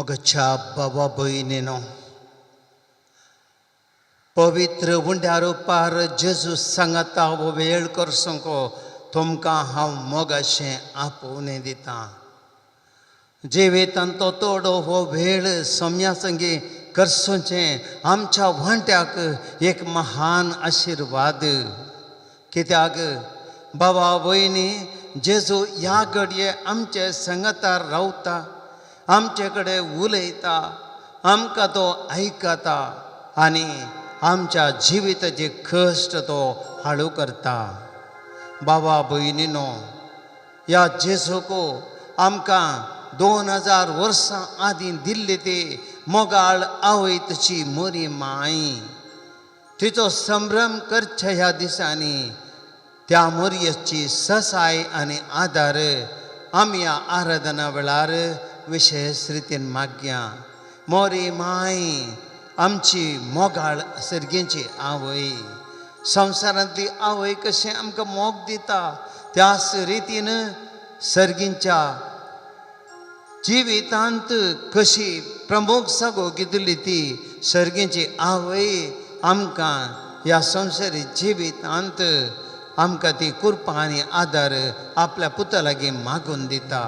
मोगाच्या बाबा भयणीनो, पवित्र उंड्या रुपार जेजू सांगाता हो वेळ करसंको तुमकां हांव मोगाशें आपोवणें दितां. जिवितांत तो तोडो हो वेळ सोम्या संगी करसोचें आमच्या वांट्याक एक महान आशिर्वाद. कित्याक बाबा भयणी, जेजू ह्या घडये आमचे संगतार रावता, आमचे कडेन उलयता, आमकां तो आयकता आनी आमच्या जिविताचे कश्ट तो हाळू करता. बाबा भयणीनो, ह्या जेजूक आमकां 2000 वर्सां आदीं दिल्ली ती मोगाळ आवय तशी मोरी माय, तिचो संभ्रम करच्या ह्या दिसांनी त्या मोरयेची ससाय आनी आदार आमी ह्या आराधना वेळार विशेश रितीन मागया. मोरी माय आमची मोगाळ सर्गेची आवय, संवसारांतली आवय कशें आमकां मोग दिता त्याच रितीन सर्गींच्या जिवितांत कशी प्रमुख जागो घेतली ती सर्गींची आवय आमकां ह्या संवसारी जिवितांत आमकां ती कृपा आनी आदार आपल्या पुता लागीं मागून दिता.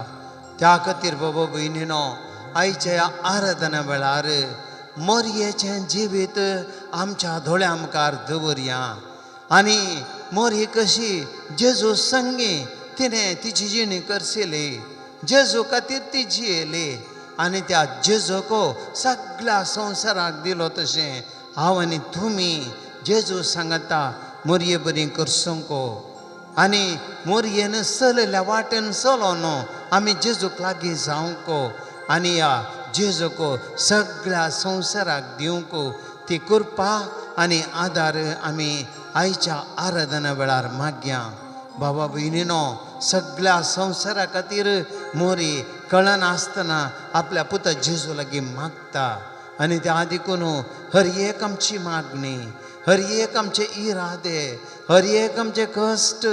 त्या खातीर बाबा भयणीनो, आयच्या ह्या आराधना वेळार मोरयेचें जिवीत आमच्या दोळ्या मुखार दवरया आनी मोरये कशी जेजू संगी तिणें तिची जिणी करशिली, जेजू खातीर ती जियेली आनी त्या जेजूक सगळ्या संवसाराक दिलो, तशें हांव आनी तुमी जेजू सांगता मोरये बरी करसंको आनी मोरयेन चलयल्या वाटेन चलो न्हू आमी जेजूक लागीं जावंक आनी ह्या जेजूक सगळ्या संवसाराक दिवंक ती कृपा आनी आदार आमी आयच्या आराधना वेळार मागया. बाबा भयणीनो, सगळ्या संवसारा खातीर मोरी कळनासतना आपल्या पुता जेजू लागीं मागता आनी त्या देखून हर एक आमची मागणी, हर एक आमचे इरादे, हर एक आमचे कश्ट,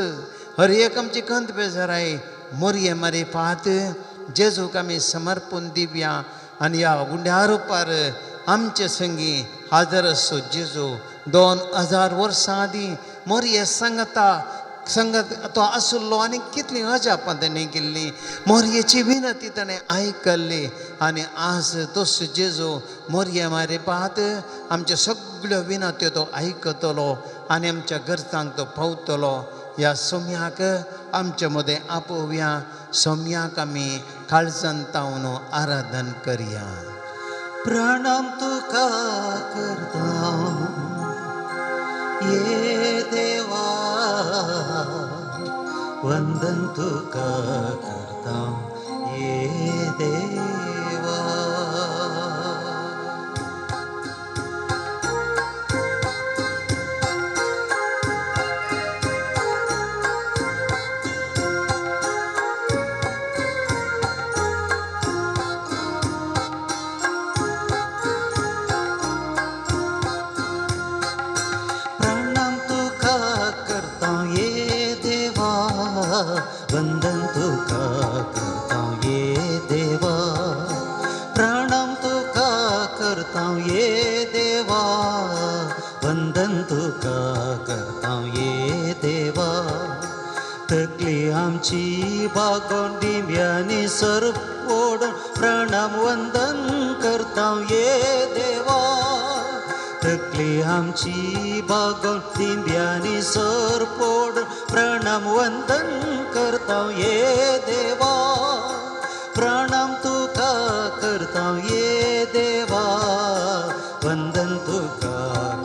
हर एक आमची खंत बेजाराय मोरये मारे पात जेजूक आमी समर्पून दिवया आनी ह्या उंड्या रुपार आमचे संगी हाजर आसो जेजू. 2000 वर्सां आदीं मोरये सांगता संगत तो आशिल्लो आनी कितलीं अजापां ताणें केल्लीं, मोरयेची विनंती ताणें आयकल्ली आनी आज तोस जेजू मोरये मारे पात आमच्यो सगळ्यो विनंत्यो तो आयकतलो आनी आमच्या गरजांक तो पावतलो. ह्या सोम्याक आमचे मदें आपोवया, सोम्याक आमी काळजान तावन आराधन करया. प्रणाम तुका करता ये देवा, वंदन तुका करता ये देवा. प्रणाम तुका करता ये देवा, वंदन तुका करता ये देवा. प्रणाम तुका करता ये देवा, वंदन तुका करता ये देवा. तकली आमची बागोन डिंब्यांनी सर्प ओडून प्रणाम वंदन करता ये देवा. तकली आमची बागोन दिंब्यांनी सर्प ओडून प्रणाम वंदन करता ये देवा. प्रणाम तुका करता ये देवा, वंदन तुका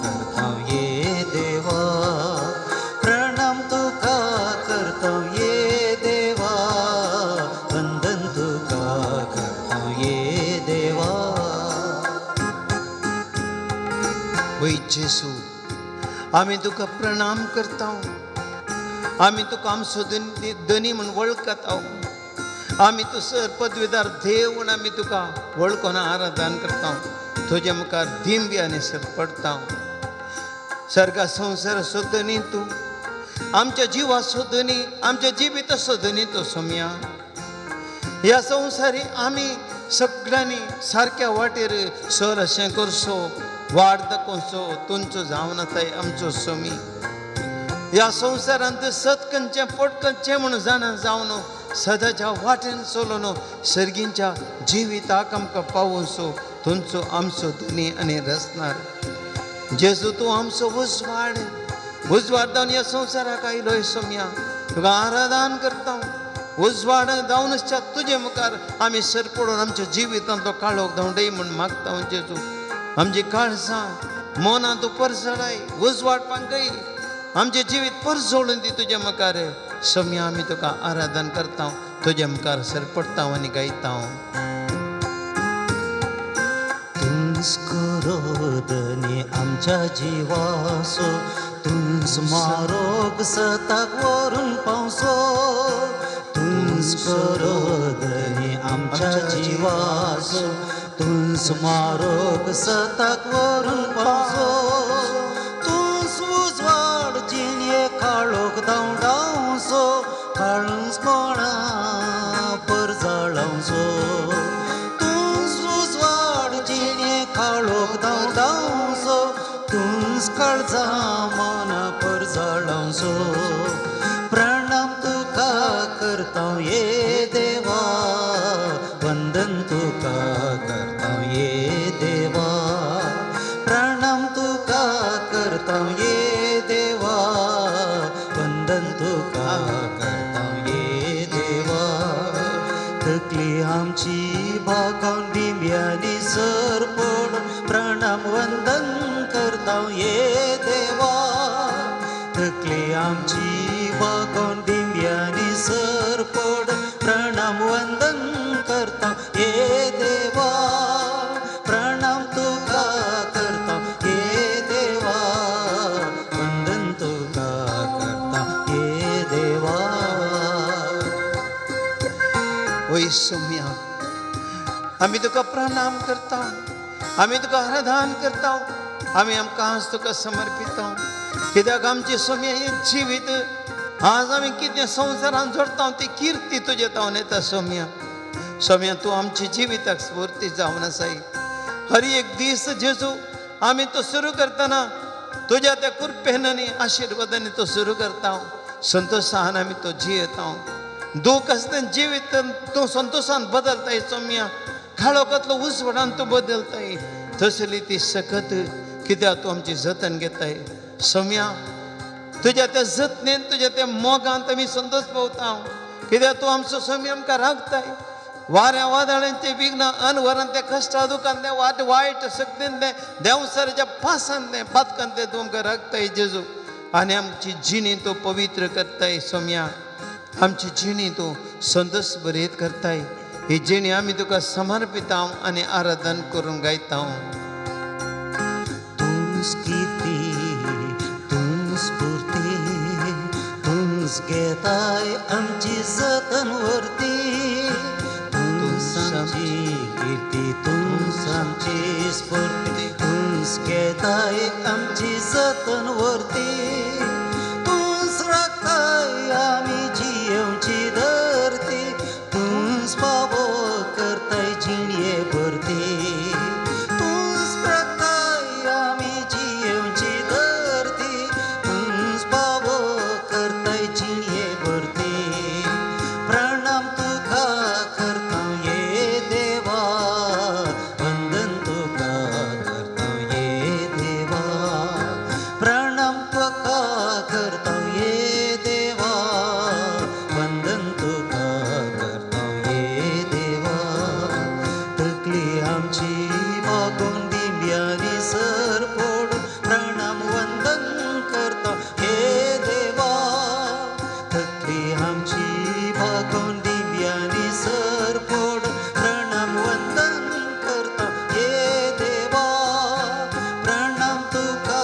करता ये देवा. प्रणाम तुका करता ये देवा, वंदन तुका करता ये देवा. वय जेजू, आमी तुका प्रणाम करता, आमी तुका आमचो धनी म्हूण वळखता, आमी तूं सर पदवीदार देव म्हूण आमी तुका वळखून आराधन करता, तुजे मुखार दिंबी आनी सर पडटा. सर्गा संवसाराचो धनी तूं, आमच्या जिवाचो धनी, आमच्या जिविताचो धनी तूं सोम्या. ह्या संवसारी आमी सगळ्यांनी सारक्या वाटेर सर अशें करचो वाड दाखोवचो तुमचो जावन आताय आमचो स्वामी. ह्या संवसारांत सत खंयचें फट खंयचें म्हूण जाणा जावन सदाच्या वाटेन चलोवन सर्गींच्या जिविताक आमकां पावोवचो तुमचो आमचो धनी आनी रचणार जेजू तूं आमचो उजवाड उजवाड जावन ह्या संवसाराक आयलो सोम्या तुका आराधन करता. उजवाड जावनच तुजे मुखार आमी सर पडून आमच्या जिवितांतलो काळोख धांवडय म्हूण मागता जेजू. आमची काळजां मनां तूं परजळाय उजवाड पांगय आमचें जिवीत परजळून दी तुजे मुखार सोम्या. आमी तुका आराधन करता तुजे मुखार सर पडटा आनी गायता. तुंच करो धनी आमच्या जिवासो तुंच मारोग सताक वरून पावसो तुंच करो धनी आमच्या जिवासो तुंच मारोग सताक वरून पावसो तुंच उजवाड जिणये काळोख धांवडावसो काळूच कोणा परजळावसो तुंच उजवाड जिणे काळोख धांवडावसो तुंच काळजा मना परजळावसो. प्रणाम तुका करता ये देवा वंदन तुका करता ये देवा प्रणाम तुका करता ये देवा वंदन तुका करता ये देवा. तकली आमची बागान डिंब्यांनी सर पडून प्रणाम वंदन करता ये देवा. तकली आमची बागान डिंब्यांनी सर पडून प्रणाम वंदन करता ये देवा प्रणाम तुका करता ये देवा वंदन तुका करता ये देवा. ओय सोम्या आमी तुका प्रणाम करता आमी तुका आराधन करता आमी आमकां आज तुका समर्पिता. कित्याक आमचें सोम्या हें जिवीत आज आमी कितें संवसारान जोडटा ती किर्ती तुजे तावन येता सोम्या. सोम्या तूं आमच्या जिविताक स्फूर्ती जावन आसाय. हर एक दीस जेजू आमी तो सुरू करतना तुज्या त्या कृपेन आनी आशिर्वादांनी तो सुरू करता. संतोशान आमी तो जियेता. दूख आसतना जिवीत तूं संतोशान बदलताय सोम्या. काळोखांतलो उजवाडान तूं बदलताय तसली ती सकत कित्याक तूं आमची जतन घेताय सोम्या. तुज्या त्या जतनेन तुज्या त्या मोगांत आमी संतोश पावता कित्याक तूं आमचो सोम्या आमकां राखताय. वाऱ्या वादळांचे विघ्न अनवरान त्या कश्टा दुखान तें वाट वायट शक्तीन तें देंवसराच्या पासान तें पातकान तें तूं आमकां राखताय जेजू. आनी आमची जिणी तूं पवित्र करताय सोम्या. आमची जिणी तूं संतोश बरेत करताय. ही जिणी आमी तुका समर्पिता आनी आराधन करून गायता. तुंच किर्ती तुंच स्फूर्ती तुंच घेताय आमची जतन वरती तुंच आमची किर्ती तुंच आमची स्फूर्ती तुंच घेताय आमची जतन वरती तुंच राखताय आमी जियेवची धरती तुंच पावो करताय जिणये भरती तुंच राखताय आमी जियेवची धरती तुंच पावो करताय जिणये भरती. प्रणाम तुका करता ये देवा वंदन तुका करता ये देवा प्रणाम तुका करता ये देवा वंदन तुका करता ये देवा. तकली आमची बागोवन दिंब्यांनी सर पडून प्रणाम वंदन करता हे देवा. तकली आमची बागोवन दिंब्यांनी सर पडून प्रणाम वंदन करता हे देवा प्रणाम तुका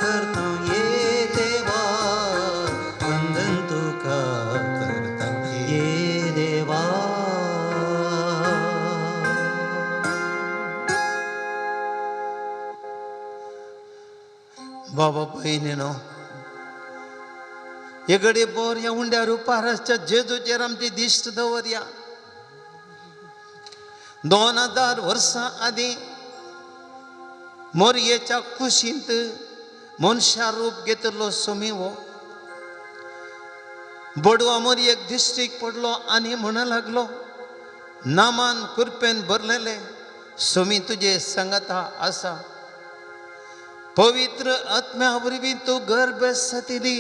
करता ये देवा वंदन तुका करता ये देवा. बाबा भयणीनो हे घडये बोर ह्या उंड्या रुपाराच्या जेजूचेर आमची दिश्ट दवरया. 2000 वर्सां आदीं मोरयेच्या कुशींत मनशा रूप घेतिल्लो सोमी हो बडवा मोरयेक दिश्टीक पडलो आनी म्हणू लागलो, नामान कुरपेन भरलेले सोमी तुजे संगता आसा, पवित्र आत्म्या वरवीं तूं गर्भेस्त जातली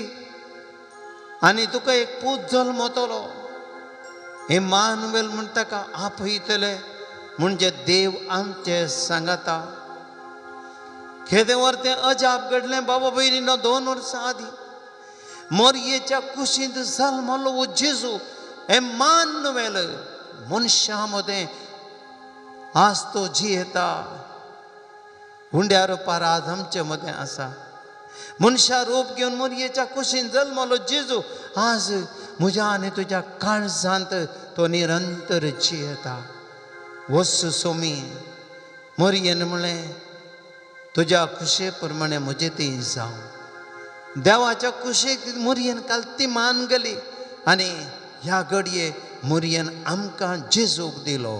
आनी तुका एक पूत जल्मतलो, इमानुएल म्हूण ताका आपयतले, म्हणजे देव आमचे सांगाता. केदें वर तें अजाप घडलें बाबा भयणीनो, 2 वर्सां आदीं मोरयेच्या कुशींत जल्मलो हो जेजू इमानुएल मनशां मदें आज तो जियेता. हुंड्या रुपार आज आमचे मदें आसा. मनशा रूप घेवन मोरयेच्या कुशीन जल्मलो जेजू आज म्हज्या आनी तुज्या काळजांत तो निरंतर जियेता. वस सोमी मोरयेन म्हणलें, तुज्या खुशे प्रमाणे म्हजें ती जावं. देवाच्या कुशेक मोरयेन काल ती मान गेली आनी ह्या घडये मोरयेन आमकां जेजूक दिलो,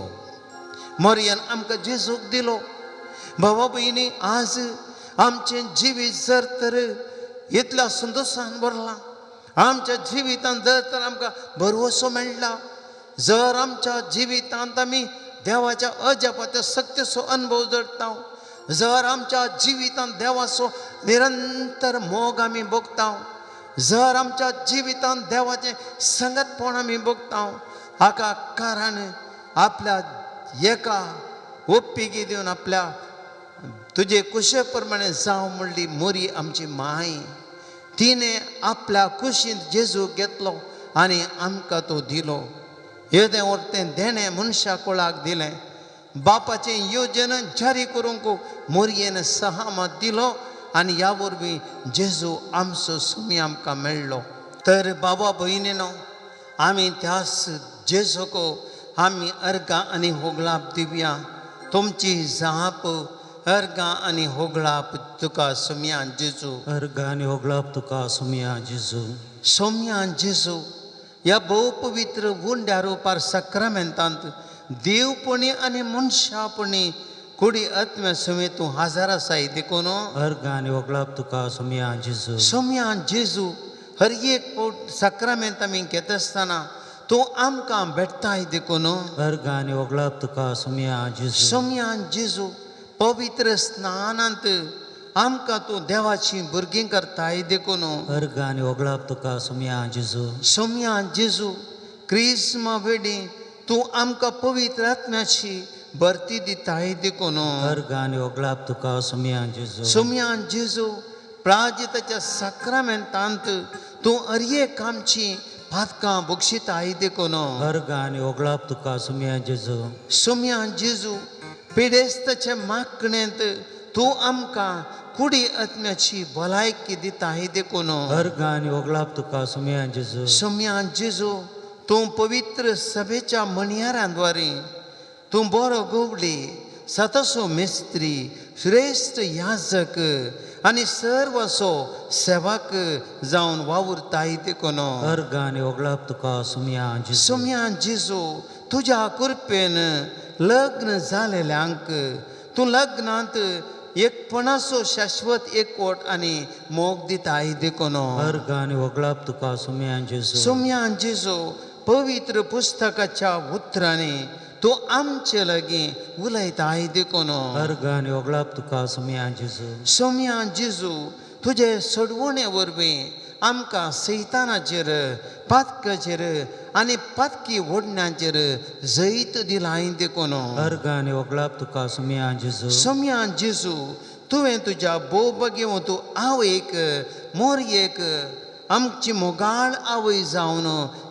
मोरयेन आमकां जेजूक दिलो. भावा भयणी, आज आमचें जिवीत जर तर इतल्या संतोशान भरलां, आमच्या जिवितांत जर तर आमकां भरवसो मेळ्ळा, जर आमच्या जिवितांत आमी देवाच्या अजापाच्या सक्तीचो अनुभव जडटा, जर आमच्या जिवितांत देवाचो निरंतर मोग आमी भोगता, जर आमच्या जिवितांत देवाचें संगतपण आमी भोगता, हाका कारण आपल्या एका ओपिगी दिवन आपल्या तुजे कुशे प्रमाणे जावं म्हणली मोरी आमची माय, तिणें आपल्या कुशींत जेजू घेतलो आनी आमकां तो दिलो. येदें व्हर तें देणें मनशा कुळाक दिलें. बापाचें योजन जारी करूंक मोरयेन सहमत दिलो आनी ह्या वरवीं जेजू आमचो सुमी आमकां मेळ्ळो. तर बाबा भयणीनो, आमी त्यास जेजूक आमी अर्गां आनी होगळाप दिवया. तुमची जाप अर्गां आनी होगळाप तुका सोम्या जेजू. अर्गां आनी होगळाप तुका सोम्या जेजू. सोम्या जेजू, ह्या भोव पवित्र हुंड्या रुपार सक्रामेंतांत देवपणी आनी मनशापणी कुडी आत्म्या समेत तूं हाजार आसाय देखून अर्गां आनी होगळाप तुका सोम्या जेजू. सोम्या जेजू, हर एक फावट सक्रामेंत आमी घेता आसतना तूं आमकां भेटताय देखून अर्गां आनी होगळाप तुका सोम्या जेजू. सोम्या जेजू, पवित्र स्नानांत आमकां तूं देवाची भुरगीं करताय देखून अर्गां आनी होगळाप तुका सोम्या जेजू. सोम्या जेजू, क्रिस्मा वेडी तूं आमकां पवित्र आत्म्याची भरती दिताय देखून अर्गां आनी होगळाप तुका सोम्या जेजू. सोम्या जेजू, प्राजिताच्या साक्रामेंतांत तूं हर एक आमची पातकां बक्षिताय देखून अर्गां आनी होगळाप तुका सोम्या जेजू. सोम्या जेजू, पिडेस्ताच्या मागणेंत तूं आमकां कुडी आत्म्याची भलायकी दिताय देखून अर्गां आनी होगळाप तुका सोम्या जेजू. सोम्या जेजू, तूं पवित्र सभेच्या म्हणयारांद्वारे तूं बरो गवळी, सतसो मिस्त्री, श्रेश्ठ याजक आनी सर्वसो सेवक जावन वावुरताय देखून अर्गां आनी होगळाप तुका सोम्या जेजू. सोम्या जेजू, तुज्या कृपेन लग्न जालेल्यांक तूं लग्नांत एकपणाचो शाश्वत एकवट आनी मोग दिताय देखून अर्गां आनी होगळाप तुका सोम्या जेजू. सोम्या जेजू, पवित्र पुस्तकाच्या उतरांनी तूं आमचे लागीं उलयताय देखून अर्गां आनी होगळाप तुका सोम्या जेजू. सोम्या जेजू, तुजे सोडवणे वरवीं आमकां सैतानाचेर, पातकाचेर आनी पातकी ओडण्याचेर जैत दिलाय देखून अर्गां आनी होगळाप तुका सोम्या जेजू. सोम्या जेजू, तुवें तुज्या बोब घेवन तूं आवयक मोरयेक आमची मोगाळ आवय जावन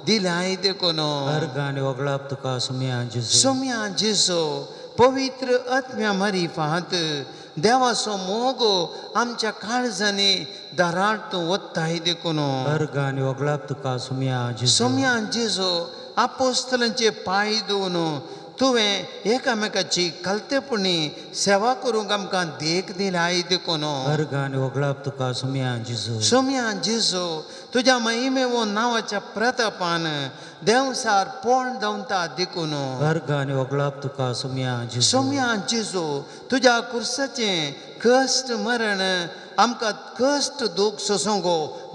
दिल्याय देखून अर्गां आनी होगळाप तुका सोम्या जेजू. सोम्या जेजू, पवित्र आत्म्या मारिफात देवाचो मोग आमच्या काळजांनी दारार तूं वत्ताय देखून अर्गां आनी होगळाप तुका सोम्या जेजू. सोम्या जेजू, आपोस्तलांचे पांय धुवन तुवें एकामेकाची खालतेपणी सेवा करूंक आमकां देख दिलाय देखून. अर्ग आनी वगळाप तुका सुमया जेजू. सोम्या जेजू, तुज्या महिमेवो नांवाच्या प्रतापान देंवसार पोण धांवता देखून. अर्ग आनी वगळाप तुका सुमया जेजू. सोम्या जेजू, तुज्या कुर्साचें कश्ट मरण आमकां कश्ट दूख सोसूंक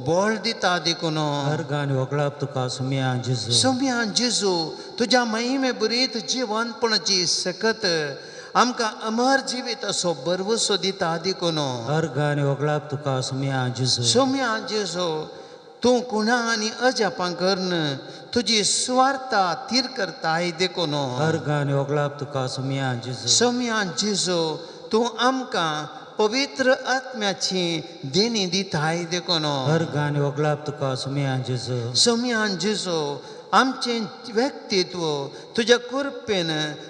बळ दिता देखून. अर्ग आनी वगळाप तुका सुमया जेजू. सोम्या जेजू, तुज्या महिमे बरीत जिवंतपणाची सकत आमकां अमर जिवीत असो बरवसो दिता देखून. अर्ग आनी वगळाप तुका सुमया जेजू. सोम्या जेजू, तूं कुणा आनी अजापां करून तुजी सुवार्ता तीर करताय देखून. अर्ग आनी वगळाप तुका सुमया जेजू. सोम्या जेजू, तूं आमकां पवित्र आत्म्याची देणी दिताय देखून. अर्ग आनी वगळाप तुका सुमया जेजू. सोम्या जेजू, आमचें व्यक्तित्व तुज्या कृपेन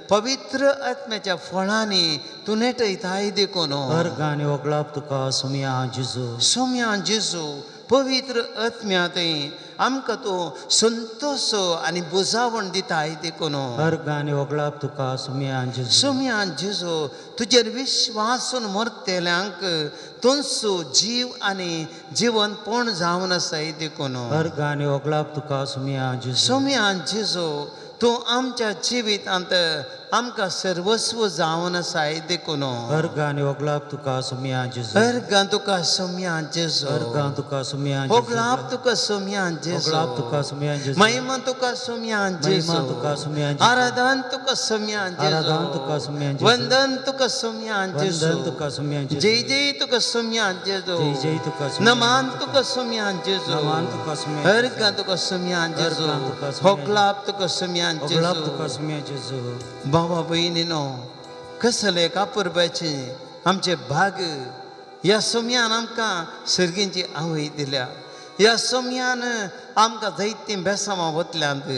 पवित्र आत्म्याच्या फळांनी तूं नेटयताय देखून. अर्ग आनी वगळाप तुका सुमया जेजू. सोम्या जेजू, पवित्र आत्म्या थंय आमकां तूं संतोश आनी बुजावण दिताय देखून. अर्ग आनी वगळाप तुका सुमया जेजू. सोम्या जेजू, तुजेर विश्वासून मरतेल्यांक तुमचो जीव आनी जिवनपण जावन आसाय देखून. अर्ग आनी वगळाप तुका सुमया जेजू. सोम्या जेजू, तूं आमच्या जिवितांत आमकां सर्वस्व जावन आसाय देखून. अर्ग आनी वगळाप तुका सुमया जेजू. अर्गां तुका सोम्या जेजू. अर्गां तुका सुमया जेजू. होगलाप तुका सोम्या जेजू. वगळाप तुका सुमया जेजू. महिमा तुका सोम्या जेजू. महिमा तुका सुमया जेजू. आराधन तुका सोम्या जेजू. आराधन तुका सुमया जेजू. वंदन तुका सोम्या जेजू. वंदन तुका सुमया जेजू. जय जय तुका सोम्या जेजू. जय जय तुका सुमया नमान तुका सोम्या जेजू. नमान तुका सुमया जेजू. अर्गां तुका सोम्या जेजू. अर्गां तुका सुमया होगलाप तुका सोम्या वगळाप जेजू. तुका सुमया जेजू. भावा भयणीनो, कसले कापुरबायचे आमचे भाग ह्या सोम्यान आमकां सर्गींची आवय दिल्या. ह्या सोम्यान आमकां जायतीं बेसांवां वतल्यांत.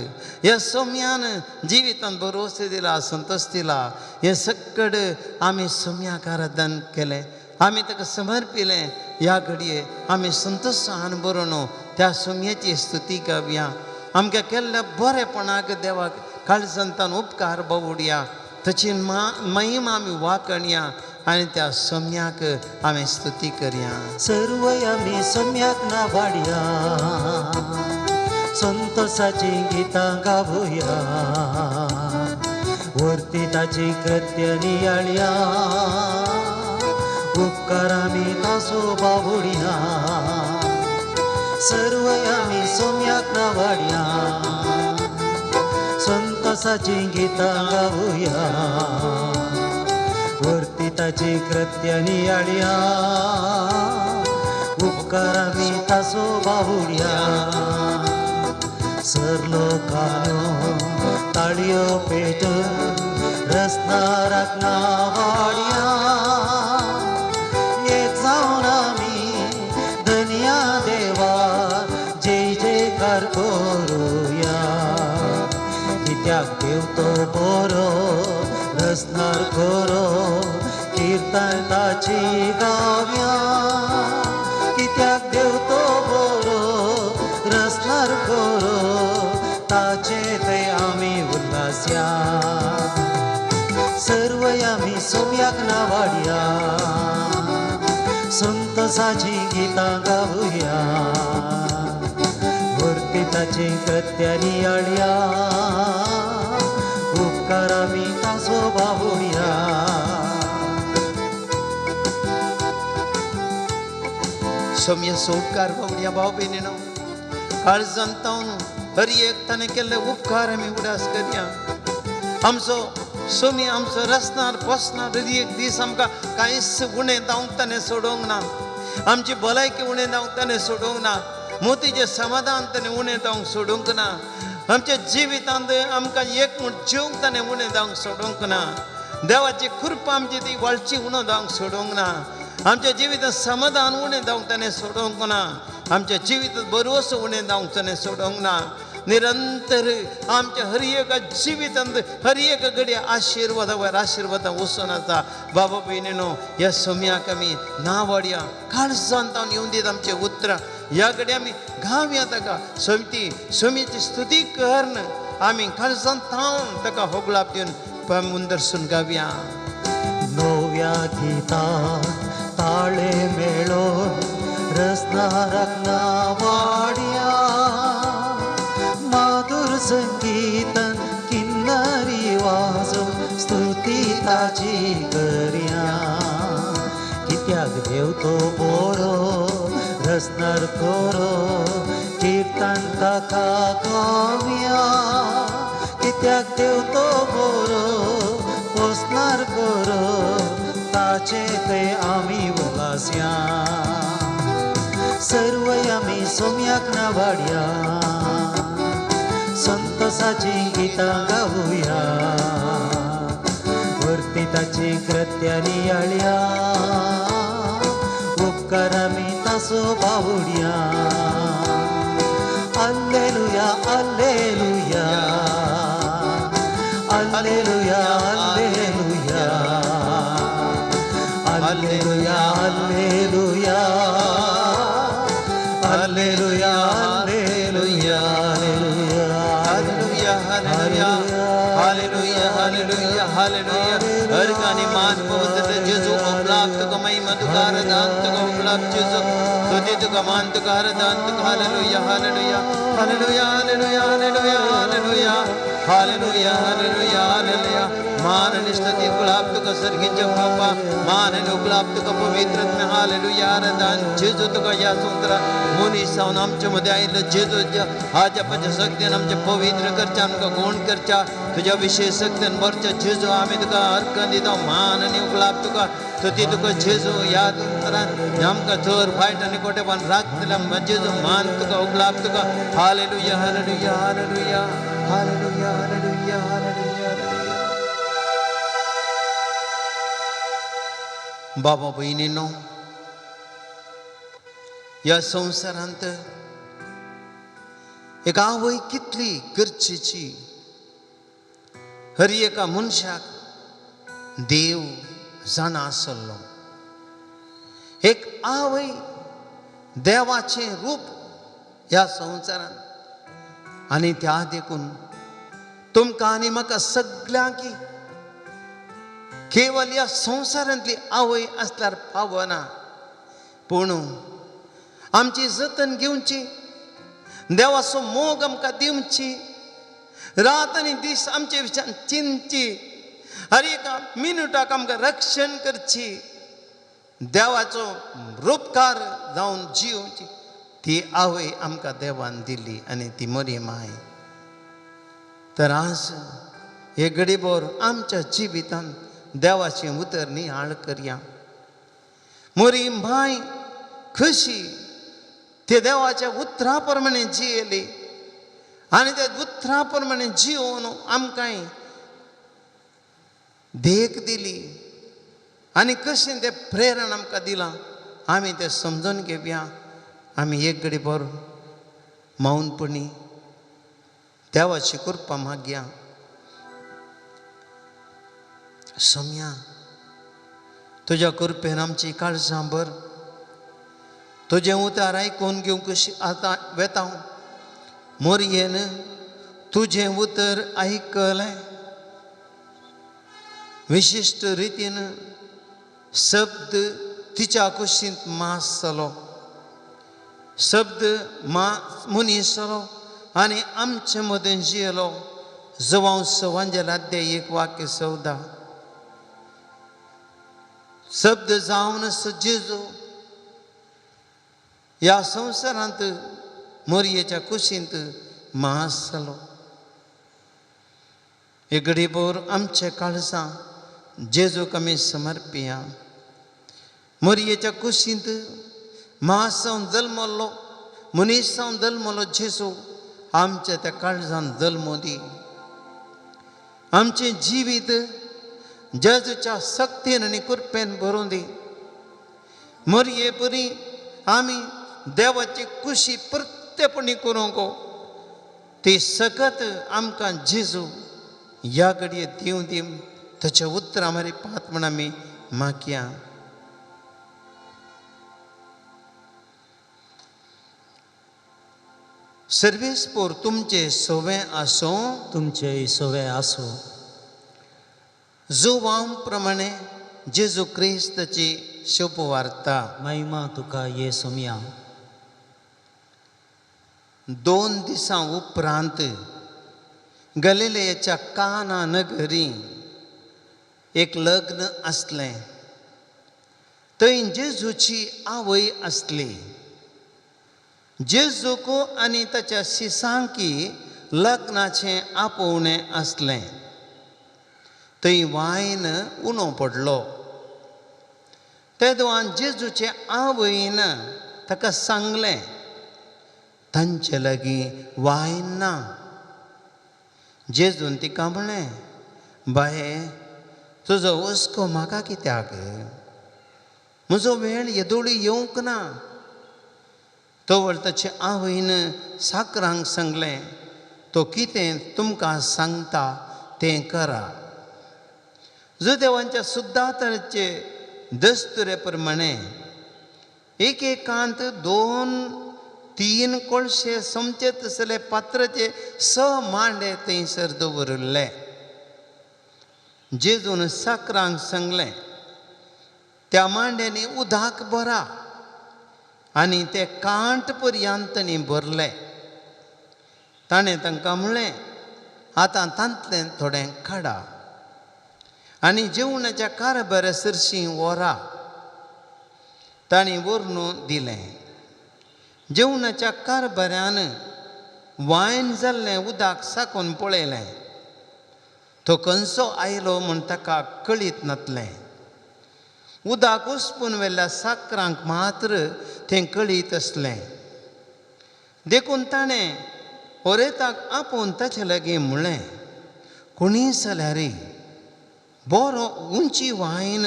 ह्या सोम्यान जिवितांत भरोसो दिला, संतोश दिला. हें सक्कड आमी सोम्याक आराधन केलें, आमी ताका समर्पिलें. ह्या घडये आमी संतोशान बरोवन त्या सोम्याची स्तुती गावया. आमकां केल्ल्या बरेपणाक देवाक काळजांतान उपकार बावुडया. ताची महिमा आमी वाकणया आनी त्या सोम्याक आमी स्तुती करया. सर्व आमी सोम्याक नावाडया, संतोषाची गितां गावया, वरती ताची कृत्य नियाळया, उपकार आमी तासो बावुडया. सर्व आमी सोम्याक नावाडया, संतोषाची गितां गावया, वरती ताची कृत्य नियाळया, उपकार आमी तासो बावुडया. सर लोकांनो ताळयो पेटून रसनाराक नावाडया, एक जावन आमी धनया देवा जय जयकार करुया. कित्याक देव तो बरो रसनार खरो, कीर्तन ताची गावया. कित्याक देव तो बरो रसनार खरो, ताचे ते आमी उल्हासया. सर्व आमी सोम्याक नावाडया, संतोषाची गितां गावया, वरती ताची कृत्य नियाळया, उपकार आमी तासो बावुडया. सोम्याचो उपकार बावड्या भाव भयणीनो, काळजांत तावन हर एक ताणें केल्ले उपकार आमी उडास करया. आमचो सोमी आमचो रसनार पोसनार हर एक दीस आमकां कांयच उणें जावंक ताणें सोडोवंक ना. आमची भलायकी उणें जावंक ताणें सोडोवंक ना. मोतीचें समाधान ताणें उणें जावंक सोडूंक ना. आमच्या जिवितांत आमकां एक म्हूण जेवंक ताणें उणें जावंक सोडूंक ना. देवाची कृपा आमची ती वळची उणो जावंक सोडूंक ना. आमच्या जिवितांत समाधान उणें जावंक ताणें सोडूंक ना. आमच्या जिवितांत भरवसो उणें जावंक ताणें सोडूंक ना. निरंतर आमच्या हर एका जिवितांत हर एका घडये आशिर्वादा वयर आशिर्वादां वचून आसा. बाबा भयणीनो, ह्या सोम्याक आमी नावाडया. काळजांत तावन येवन दित आमचें उतरां. ह्या घडये आमी गावया ताका सोमती सोमीची स्तुती करून आमी काळजान थावन ताका होगळाप दिवन मुंदरसून गावया. नव्या गीता ताळे मेळो रसनाराक नावाड्या माधुर संगीतन किन्नरी वाजो स्तुती ताची करया. कित्याक देव तो बोरो रसनार कोरो कीर्तन ताका गावया. कित्याक देव तो बोरो पोसनार कोरो ताचे ते आमी उल्लासया. सर्व आमी सोम्याक नावाड्या संतोषाची गीतां गावया. वरती ताची कृत्या नियाळया उपकार आमी तासो बावड्या. Alleluia alleluia alleluia alleluia alleluia alleluia alleluia alleluia hallelujah hallelujah hallelujah hallelujah hallelujah. हर गाने मान पवित्र जेजू उपलाप तुका महिमा तुका आराधन तुका उपलाप जेजू स्तुति तुका मान तुका आराधन तुका. Hallelujah hallelujah hallelujah hallelujah hallelujah hallelujah hallelujah hallelujah hallelujah. मान आणि स्तुती उपलाप तुका सर्गीच्या बापा मान आणि उपलाप तुका पवित्र हालेलुया आराधन जेजू तुका ह्या संवसारात मनीस जावन आमच्या मदें आयिल्लो जेजू आज आपाच्या शक्तीन आमचें पवित्र करच्या आमकां गुण करच्या तुज्या विशेष शक्तीन भरच्या जेजू आमी तुका अर्कन दिता मान आनी उपलाप तुका स्तुती तुका जेजू. ह्या संवसारांत आमकां चड वायट आनी कोटेपण राखतल्या जेजू मान तुका उपलाप तुका. Hallelujah hallelujah hallelujah hallelujah hallelujah hallelujah hallelujah. बाबा भयणीनो ह्या संवसारांत एक आवय कितली गरजेची. हर एका मनशाक देव जाणा आसलो. एक आवय देवाचें रूप ह्या संवसारांत आनी त्या देखून तुमकां आनी म्हाका सगल्यांक केवल ह्या संवसारांतली आवय आसल्यार पावना, पूण आमची जतन घेवची, देवाचो मोग आमकां दिवची, रात आनी दीस आमचे विचार चिंतची, हर एका मिनुटाक आमकां रक्षण करची, देवाचो रुपकार जावन जियोवची ती आवय आमकां देवान दिली आनी ती मरी माय. तर आज हे घडीभर आमच्या जिवितांत देवाचें उतर नियाळ करया. मोरी माय कशी ते देवाच्या उतरा प्रमाणे जियेली आनी त्या उतरा प्रमाणे जियोवन आमकां देख दिली आनी कशें तें प्रेरण आमकां दिलां आमी तें समजून घेवया. आमी एक घडी भर मौनपणी देवाची कृपा मागया. सोम्या तुज्या कृपेन आमची काळजां भर, तुजें उतार आयकून घेवंक कशी आतां वेता मोरयेन तुजें उतर आयकलें विशिश्ट रितीन शब्द तिच्या कुशींत मास जालो, शब्द मनीस जालो आनी आमचे मदें जियेलो. जवांव सवांजेल अध्याय 1 वाक्य 14. शब्द जावन जेजू ह्या संवसारांत मोरयेच्या कुशींत मास जालो. एक घडीभर आमच्या काळजां जेजूक आमी समर्पिया. मोरयेच्या कुशींत मास जावन जल्मल्लो मनीस जावन जल्मलो जेजू आमच्या त्या काळजान जल्मो दी. आमचें जिवीत जेजूच्या शक्तीन आनी कृपेन भरून दी. मोरये परी आमी देवाची कुशी परतेपणी करूंक ती सकत आमकां जेजू ह्या घडये दिवं दी. ताच्या उतरां मारी पात म्हण आमी मागया. सर्वेस्पोर तुमचे सोवे आसूं. तुमचे सोवे आसूं. जुवांव प्रमाणे जेजू क्रिस्ताची शुभवार्ता. महिमा तुका ये सोमया. 2 दिसां उपरांत गलिलेच्या काना नगरी एक लग्न आसलें. थंय जेजूची आवय आसली. जेजूक आनी ताच्या शिसांकी लग्नाचें आपोवणें आसलें. थंय वायन उणो पडलो. तेदवान जेजूचे आवयन ताका सांगलें, तांचे लागीं वायन ना. जेजून तिका म्हणलें, बाये, तुजो हुस्को म्हाका कित्याक? म्हजो वेळ येदोळी येवंक ना. तवळ ताचे आवयन साकरांक सांगलें, तो कितें तुमकां सांगता तें करा. जुदेवांच्या सुद्दाताचे दस्तुरे प्रमाणे एकेकांत 2-3 कोळशे समचे तसले पात्राचे 6 मांडे थंयसर दवरिल्ले. जेजून साकरांक सांगलें, त्या मांड्यांनी उदक भरा. आनी ते कांट पर्यंतनी भरले. ताणें तांकां म्हणलें, आतां तांतलें थोडें काडा आनी जेवणाच्या कारभारा सरशीं व्हरा. तांणी व्हरून दिलें. जेवणाच्या कारभाऱ्यान वायन जाल्लें उदक साकून पळयलें. तो खंयचो आयलो म्हूण ताका कळीत नासलें. उदक उसपून व्हेल्ल्या साकरांक मात्र तें कळीत आसलें. देखून ताणें ओरेताक आपोवन ताचे लागीं म्हणलें, कोणीय जाल्यार बरो उंची वायन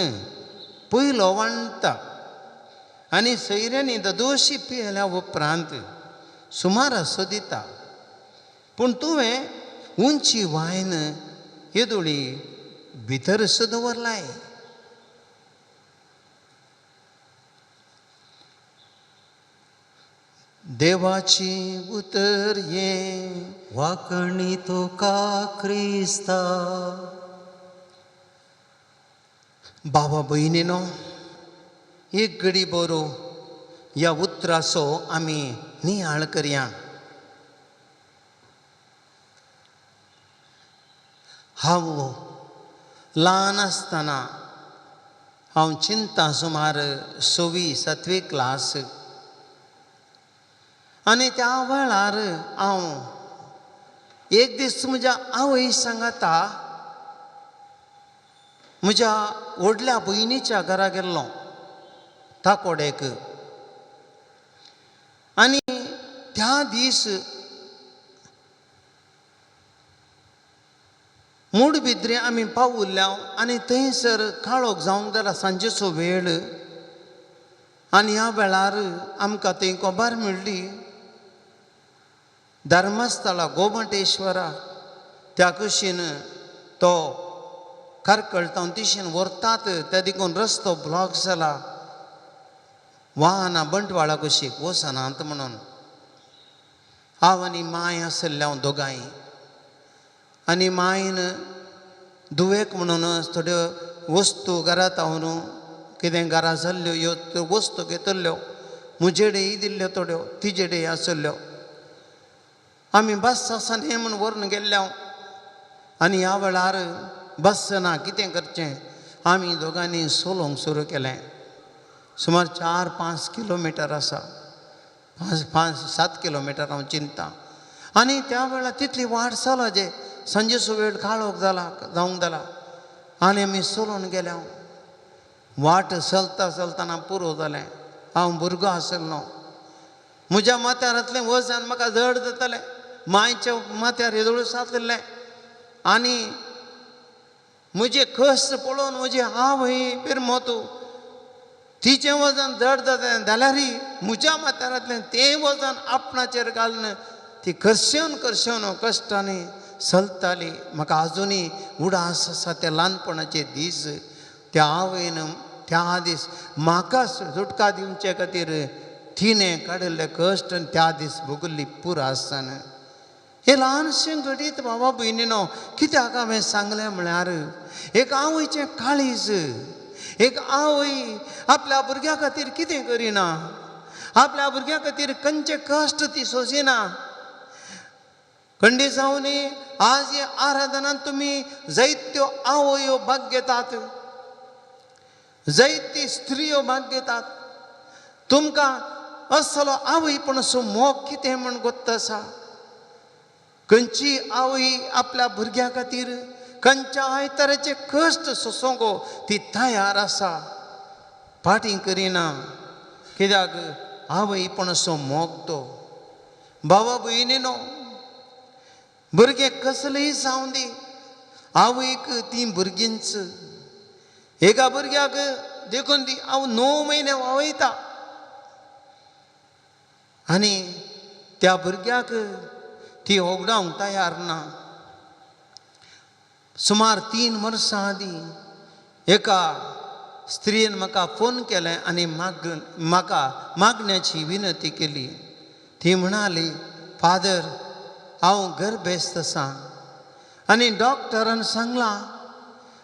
पयलो वांट्टा आनी सैऱ्यांनी ददोशी पियेल्या उपरांत सुमार असो दिता, पूण तुवें उंची वायन येदोळी भितर सो दवरलाय. देवाची उतर ये. वाकणी तुका क्रिस्ता. बाबा भयणीनो, एक घडी बरो ह्या उतराचो आमी नियाळ करया. हांव ल्हान आसतना हांव चिंता सुमार 6वी 7वी क्लास आनी त्या वेळार हांव एक दीस म्हज्या आवय सांगाता म्हज्या व्हडल्या भयणीच्या घरा गेल्लो ताकोडेक. आनी त्या दीस मूडबिद्रे आमी पावुल्ल्या आनी थंयसर काळोख जावंक जाला सांजेचो वेळ. आनी ह्या वेळार आमकां थंय खबर मेळ्ळी धर्मस्थळा गोमटेश्वरा त्या कुशीन तो कार्कळ तिशीन व्हरतात त्या देखून रस्तो ब्लॉक जाला, वाहनां बंटवाळा कुशीक वचनात म्हणून. हांव आनी मांय आसले हांव दोगांय. आनी मांयन धुवेक म्हणून थोड्यो वस्तू घरांत हांव कितें घरा जाल्ल्यो ह्यो त्यो वस्तू घेतल्यो, म्हजेडेय दिल्ल्यो थोड्यो, तिजेडेय आसल्ल्यो. आमी बस आसा न्ही म्हूण व्हरून गेल्ले हांव. आनी ह्या वेळार बस ना कितें करचें, आमी दोगांनी चलोवंक सुरू केलें. सुमार 4-5 किलोमिटर आसा, 5-7 किलोमिटर हांव चिंता. आनी त्या वेळार तितली वाट चला जे सांजेचो वेळ काळोख जाला जावंक जाला आनी आमी चलोवन गेले. हांव वाट चलता चलतना पुरो जालें. हांव भुरगो आसलो, म्हज्या माथ्यारांतलें वजन म्हाका जड जातालें. मांयच्या माथ्यार येदोळ सातलें आनी म्हजे कश्ट पळोवन म्हजी आवय पिरमोतू तिचें वजन जड जातालें जाल्यारय म्हज्या माथ्यारांतलें तें वजन आपणाचेर घालून ती करशेवन करशेवन कश्टांनी चलताली. म्हाका आजुनूय उडास आसा त्या ल्हानपणाचे दीस. त्या आवयन त्या दीस म्हाका सुटका दिवचे खातीर तिणें काडिल्ले कश्ट आनी त्या दीस भोगल्ली पुरो आसतना हें ल्हानशें घडीत बाबा भयणीनो कित्याक हांवें सांगलें म्हळ्यार एक आवयचें काळीज, एक आवय आपल्या भुरग्या खातीर कितें करिना, आपल्या भुरग्या खातीर खंयचे कश्ट ती सोंसिना. खंडी जावनी आज हे आराधनान तुमी जायत्यो आवयो भाग घेतात, जायती स्त्रियो भाग घेतात. तुमकां असलो आवय पण असो मोग कितें म्हण गोत्त आसा. खंयची आवय आपल्या भुरग्या खातीर खंयच्याय तरेचे कश्ट सोंसूंक ती तयार आसा, फाटीं करिना. कित्याक आवय पण असो मोग तो. भावा भयणीनो, भुरगे कसलेय जावं दी, आवयक तीं भुरगींच. एका भुरग्याक देखून ती हांव 9 म्हयने वावयता आनी त्या भुरग्याक ती होगडावंक तयार ना. सुमार 3 वर्सां आदीं एका स्त्रियेन म्हाका फोन केलें आनी म्हाका मागण्याची विनंती केली. ती म्हणाली, फादर हांव गर्भेस्त आसा आनी डॉक्टरान सांगलां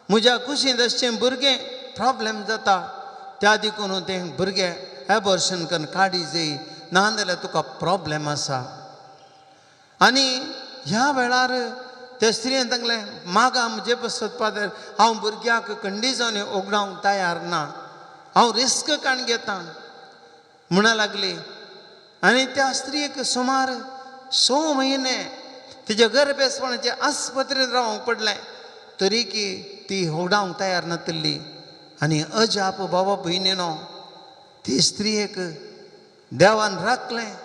म्हज्या कुशींत अशें भुरगें प्रोब्लेम जाता, त्या देखून तें भुरगें एबॉर्शन करून काडी जाय, ना जाल्यार तुका प्रोब्लेम आसा. आनी ह्या वेळार ते स्त्रियेन सांगलें, मागा म्हजे पसत फादर, हांव भुरग्याक कंडिजांनी ओगडावंक तयार ना, हांव रिस्क काण घेता म्हणा लागली. आनी त्या स्त्रियेक सुमार 6 म्हयने तिच्या गर्भेसपणाचे आस्पत्रेंत रावंक पडलें, तरी की ती होगडावंक तयार नातिल्ली. आनी अजाप बाबा भयणीनो, ती स्त्रियेक देवान राखलें,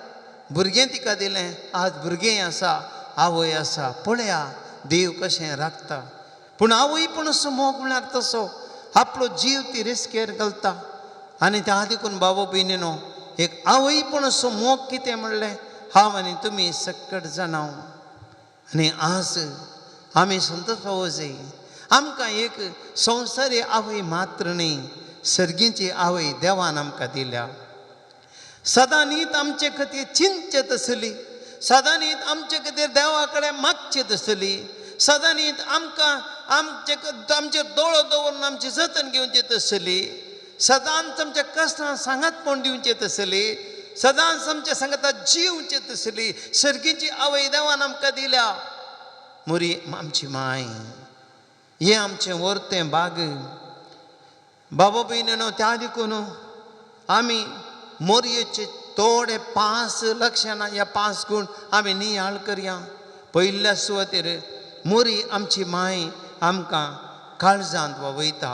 भुरगें तिका दिलें, आज भुरगें आसा, आवय आसा. पळया देव कशें राखता. पूण आवय पूण असो मोग म्हळ्यार तसो आपलो जीव ती रिस्केर घालता. आनी त्या देखून बाबा भयणीनो, एक आवय पूण असो मोग कितें म्हणलें हांव आनी तुमी सकट जाणां. आनी आज आमी संतोष पावो जाय, आमकां एक संवसारी आवय मात्र न्ही, सर्गीची आवय देवान आमकां दिल्या. सदां न्हीत आमचे खातीर चिंतचे तसली, सदां न्हीत आमचे खातीर देवा कडेन मागचे तसली, सदां न्हीत आमकां आमचे आमचेर दोळो दवरून आमचें जतन घेवचें तसली, सदांच आमच्या कश्टां सांगातपण दिवचें तसली, सदांच आमच्या सांगाता जिवचें तसली सर्गीची आवय देवान आमकां दिल्या. मोरी आमची माय, हें आमचें वर्तें बाग. बाबा भयणीनो, त्या देखून आमी मोरयेचे थोडे 5 लक्षणां ह्या 5 गूण आमी नियाळ करया. पयल्या सुवातेर मोरी आमची माय आमकां काळजांत वावयता.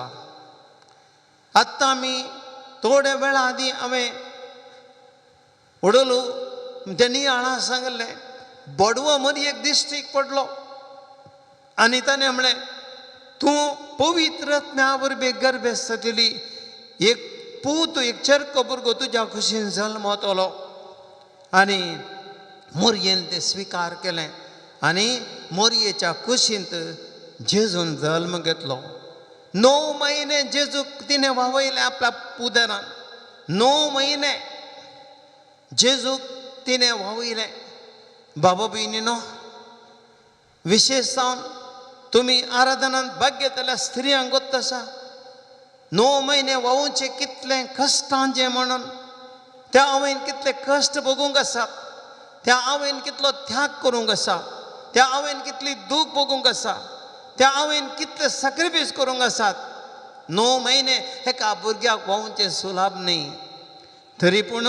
आतां आमी थोड्या वेळा आदीं हांवें उडोलो ते नियाळां सांगलें, बडवो मोरयेक दिश्टीक पडलो आनी ताणें म्हणलें, तूं पवित्र आत्म्या वरवीं गर्भेस्त जातली, एक पूत एक चरको भुरगो तुज्या कुशीन जल्मतलो. आनी मोरयेन तें स्विकार केलें आनी मोरयेच्या कुशींत जेजून जल्म घेतलो. 9 म्हयने जेजूक तिणें वावयलें आपल्या उदरान, 9 म्हयने जेजूक तिणें वावयलें. बाबा भयणीनो, विशेश जावन तुमी आराधनांत भाग घेतल्या स्त्रियांक गोत्त आसा, 9 म्हयने वावुचे कितलें कश्टांचें म्हणून त्या आवयन कितले कश्ट भोगूंक आसा, त्या आवयन कितलो त्याग करूंक आसा, त्या आवयन कितली दूख भोगूंक आसा, त्या आवयन कितले सॅक्रिफायस करूंक आसात. 9 म्हयने एका भुरग्याक वावुचें सुलाभ न्ही, तरी पूण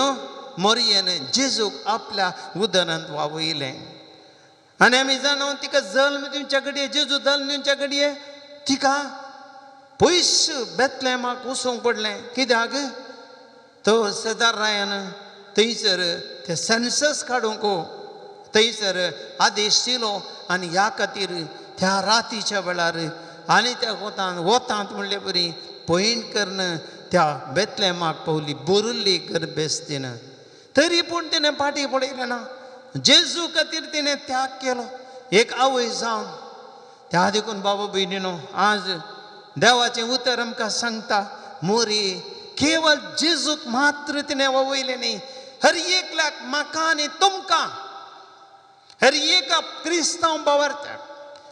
मोरयेन जेजूक आपल्या उदरांत वावयलें. आनी आमी जाणा तिका जल्म दिवच्या घडये, जेजू जल्म दिवच्या घडये तिका पयस बेतलेमाक वचूंक पडलें. कित्याक तो सेजार रायान थंयसर ते सेन्सस काडूंक थंयसर आदेश दिलो आनी ह्या खातीर त्या रातीच्या वेळार आनी त्या वतांत वतांत म्हणले बरी पयण करून त्या बेतलेमाक पावली, बोरुल्ली गर्भेस्तीन. तरी पूण तिणें फाटीं पळयलें ना, जेजू खातीर तिणें त्याग केलो एक आवय जावन. त्या देखून बाबा भयणीनो, आज देवाचें उतर आमकां सांगता, मोरी केवळ जेजूक मात्र तिणें वावयलें न्ही, हर एकल्याक, म्हाका आनी तुमकां, हर एका क्रिस्तांव भावार्थ्याक,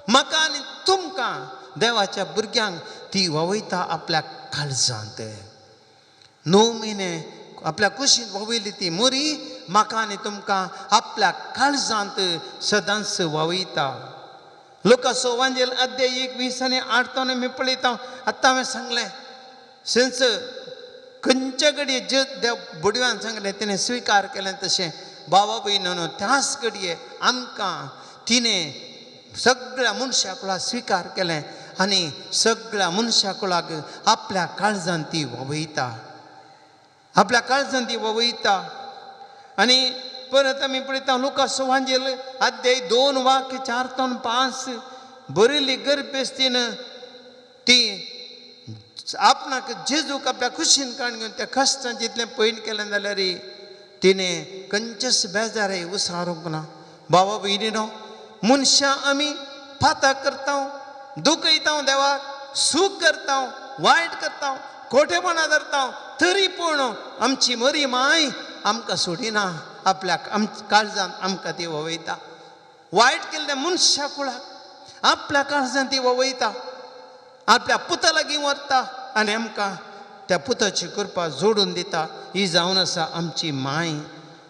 म्हाका आनी तुमकां, देवाच्या भुरग्यांक ती व्हांवयता आपल्या काळजांत. 9 म्हयने आपल्या कुशींत व्हांवयली ती मोरी म्हाका आनी तुमकां आपल्या काळजांत सदांच व्हांवयता. लुकासो वांजेल अध्याय 1 20 आनी 8 आमी पळयता. आतां हांवें सांगलें सेंस खंयच्या घडये जे देव बुडव्यान सांगलें तिणें स्विकार केलें, तशें बाबा भयणीनो त्याच घडये आमकां तिणें सगळ्या मनशा कुळाक स्विकार केलें आनी सगळ्या मनशा कुळाक आपल्या काळजान ती व्हांवयता, आपल्या काळजान ती व्हांवयता. आनी परत आमी पळयता लुकास वांजेल अध्याय 2 वाक्य 4 ते 5, बरयल्ली गर्भेस्तीन ती आपणाक जेजूक आपल्या खुशीन काडून घेवन त्या कश्टान जितलें पयण केलें जाल्यार तिणें खंयचेच बेजारय उसारूंक ना. बाबा भयणीनो, मनशां आमी पाताक करता, दुखयता देवाक, सूख करता, वायट करता, खोटेपणां धरता, तरी पूण आमची मरी माय आमकां सोडिना, आपल्या काळजान आमकां ती व्हांवयता. वायट केल्ल्या मनशा कुळाक आपल्या काळजान ती व्हांवयता, आपल्या पुता लागीं व्हरता आनी आमकां त्या पुताची कृपा जोडून दिता. ही जावन आसा आमची माय.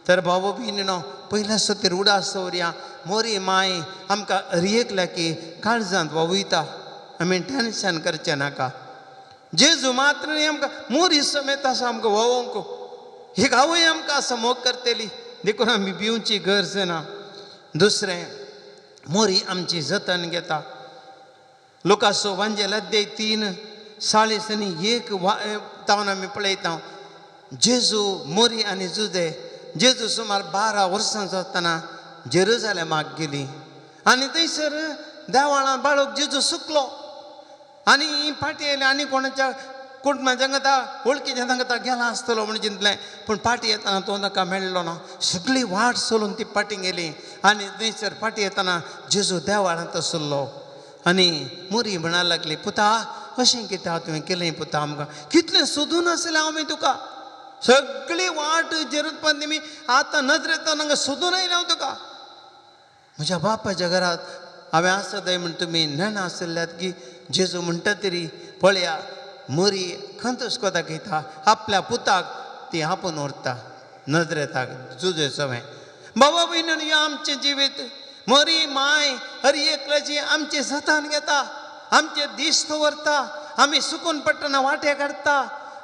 तर भाव भयणीनो, पयल्या सतीर उडास दवरया, मोरी माय आमकां हर एकल्या की काळजांत व्हांवयता. आमी टेंशन करचें नाका. जेजू मात्र न्ही आमकां मोरी समेत आसा आमकां व्हांवोंक, ही आवय आमकां आसा मोग करतली, देखून आमी भिवची गरज ना. दुसरें, मोरी आमची जतन घेता. लुकासो वांजेल अध्याय 3 40 आनी 1 तावन आमी पळयता. जेजू मोरी आनी जुजे, जेजू सुमार 12 वर्सांचो आसतना जेरुजालेमाक गेली आनी थंयसर देवळां बाळक जेजू सुकलो आनी फाटी आयले आनी कोणाच्या कुटुंबाच्या सांगता वळखीच्या सांगता गेला आसतलो म्हण चिंतलें, पूण फाटी येतना तो ताका मेळ्ळो ना. सगळी वाट सोलून ती फाटी गेली आनी थंयसर फाटी येतना जेजू देवळांत आसलो आनी मोरी म्हणा लागली, पुता अशें कित्याक तुवें केलें पुता, आमकां कितलें सोदून आसलें हांव तुका, सगळी वाट जेरुजलेम तुमी आतां नजरेंत हांगा सोदून आयलें हांव तुका. म्हज्या बापाच्या घरांत हांवें आसा जाय म्हण तुमी नेणा आसल्यात की जेजू म्हणटा तरी पळया मोरी खंत कोता घेता आपल्या पुताक ती आपोवन व्हरता नजरेताक जुजे सवें. बाबा भयणीन, ह्यो आमचें जिवीत मोरी माय हर एकल्याची आमचें जतन घेता, आमचे दीस दवरता, आमी सुकून पडटना वाटे काडटा,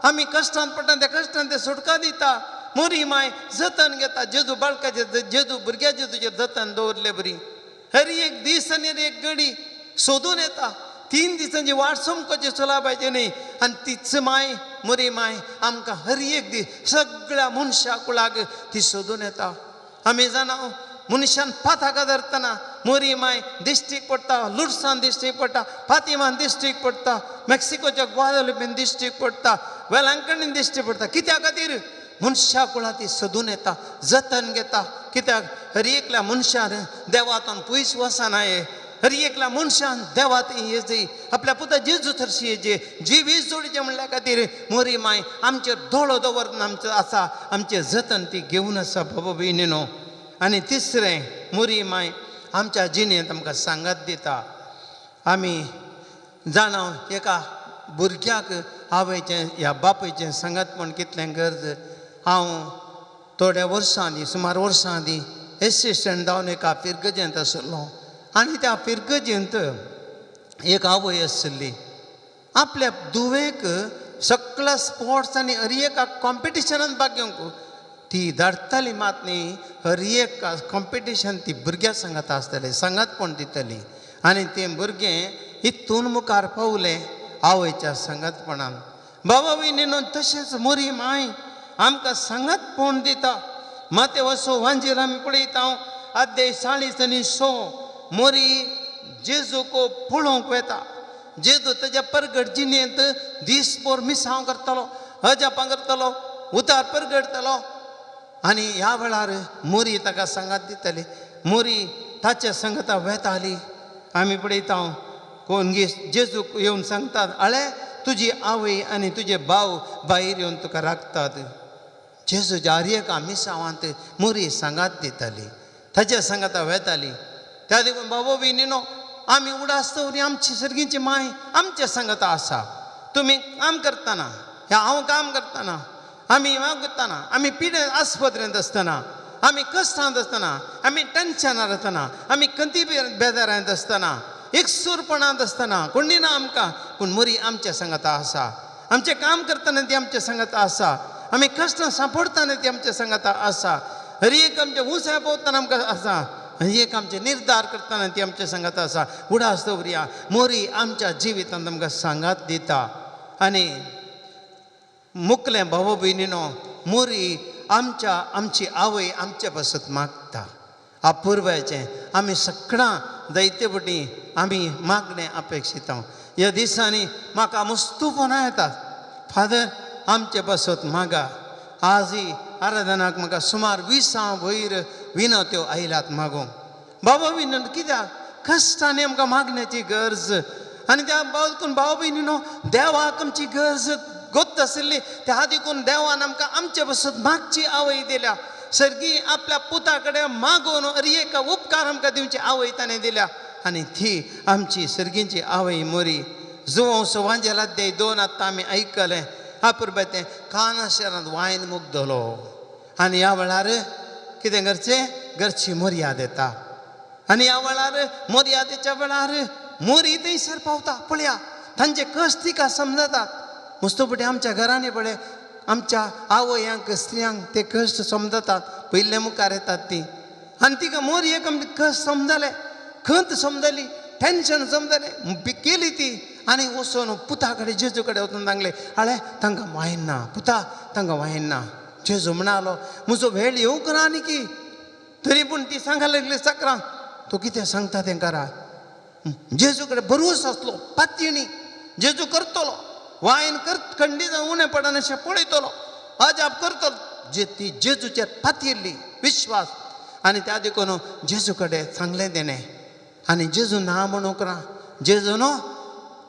आमी कश्टान पडटना त्या कश्टान ते सुटका दिता. मोरी माय जतन घेता. जेजू बाळकाचें, जेजू भुरग्याचें तुजें जतन दवरले बरी हर एक दीस आनी हर एक घडी सोदून येता. 3 दिसांची वाट सोमकोची चलापाची न्ही आनी तीच माय मोरी माय आमकां हर एक दीस सगळ्या मनशा कुळाक ती सोदून येता. आमी जाणा मनशान पाताका धरतना मोरी माय दिश्टीक पडटा, लुडसान दिश्टीक पडटा, फातिमान दिश्टीक पडटा, मेक्सिकोच्या ग्वादालुपेन दिश्टीक पडटा, वेलांकणीन दिश्टी पडटा. कित्या खातीर मनशा कुळां ती सोदून येता, जतन घेता. कित्याक हर एकल्या मनशान देवातून पयस वचना हे, हर एकल्या मनशान देवात येजे, आपल्या पुता जेजू थरशी येजे, जिवीत जोडचें म्हणल्या खातीर मोरी माय आमचेर दोळो दवरून आमचो आसा, आमचें जतन ती घेवन आसा बाबा भयणीनो. आनी तिसरें, मोरी माय आमच्या जिणेंत आमकां सांगात दिता. आमी जाणा एका भुरग्याक आवयचें ह्या बापायचें सांगात म्हण कितलें गरज. हांव थोड्या वर्सां आदीं, सुमार वर्सां आदीं एसिस्टंट जावन एका फिरगजेंत आसलो आनी त्या फिरगजेंत एक आवय आशिल्ली. आपल्या धुवेक सगळ्या स्पोर्ट्स आनी हर एका कॉम्पिटिशनान भाग घेवंक ती धाडटाली, मात न्ही हर एक कॉम्पिटिशन ती भुरग्यां सांगात आसतली, सांगात कोण दितली. आनी तें भुरगें हितून मुखार पावलें आवयच्या सांगातपणान. बाबा भयणीनो, तशेंच मोरी माय आमकां सांगात पोण दिता. माते वसो वांजेर आमी पळयता अध्याय 40 आनी 100, मोरी जेजूक पळोवंक वेता. जेजू तेज्या परगट जिणेंत दीसभर मिसांव करतलो, अजापां करतलो, उतार परगटतलो आनी ह्या वेळार मोरी ताका सांगात दितली. मोरी ताच्या सांगाता वेताली. आमी पळयता कोण जेजूक येवन सांगतात, अळे तुजी आवय आनी तुजे भाव भायर येवन तुका राखतात. जेजूच्या हर एका मिसावांत मोरी सांगात दिताली, ताच्या सांगाता वेताली. त्या देखून बाबा भयणीनो, आमी उडास दवरी आमची सर्गीची माय आमच्या सांगाता आसा. तुमी काम करतना, ह्या हांव काम करतना, आमी वागतना, आमी पिडे आस्पत्रेंत आसतना, आमी कश्टांत आसतना, आमी टेन्शनार आसतना, आमी कंती बेजारांत आसतना, एकसूरपणांत आसतना, कोणी ना आमकां, पूण मोरी आमच्या सांगाता आसा. आमचें काम करतना ती आमच्या सांगाता आसा. आमी कश्टां सांपडटना ती आमच्या सांगाता आसा. हर एक आमच्या उंचाय पावतना आमकां आसा. हर एक आमचे निर्धार करतना ती आमच्या सांगाता आसा. उडास दवरया, मोरी आमच्या जिवितांत आमकां सांगात दिता. आनी मुकलें भाव भयणीनो, मोरी आमच्या आमची आवय आमचे पासत मागता. अपुर्बायेचें आमी सगळां जायते फावटी आमी मागणें अपेक्षिता. ह्या दिसांनी म्हाका मस्तू फोनां येतात, फादर आमचे पासत मागा. आजय आराधनाक म्हाका सुमार 20 वयर विनवत्यो आयल्यात मागूंक. बाबा भयणीनो, कित्याक कश्टांनी आमकां मागण्याची गरज. आनी त्या देखून भाव भयणीनो, देवाक आमची गरज गोत्त आशिल्ली, त्या देखून देवान आमकां आमचे पासत मागची आवय दिल्या. सर्गी आपल्या पुता कडेन मागून अरे एक उपकार आमकां दिवची आवय ताणें दिल्या. आनी ती आमची सर्गींची आवय मोरी. जुवांव सवांजेल अध्याय 2 आतां आमी आयकलें. अपुरबाय तें काना शहरांत वायन मुगदलो. आनी ह्या वेळार कितें करचें, घरची मर्याद येता. आनी ह्या वेळार मर्यादेच्या वेळार मोरी थंयसर पावता. पळया तांचे कश्ट तिका समजतात. मस्त पटी आमच्या घरांनी पळय आमच्या आवयांक स्त्रियांक ते कश्ट समजतात, पयले मुखार येतात ती. आनी तिका मोरयेक कश्ट समजले, खंत समजली, टेन्शन समजलें, केली ती. आनी वचून पुता कडेन जेजू कडेन वचून सांगलें, आळे तांकां वायन ना पुता, तांकां वायन ना. जेजू म्हणालो, म्हजो वेळ येवंक ना न्ही की. तरी पूण ती सांगा लागली सक्रां, तूं कितें सांगता तें करा. जेजू कडेन भरवंसो आसलो, पातयणी जेजू करतलो, वायन कर खंडीत उणें पडनाशें पळयतलो, अजाप करतलो. जे ती जेजूचेर पातयेल्ली विश्वास. आनी त्या देखून जेजू कडेन सांगलें तेणें. आनी जेजू ना म्हणूंक ना, जेजू न्हू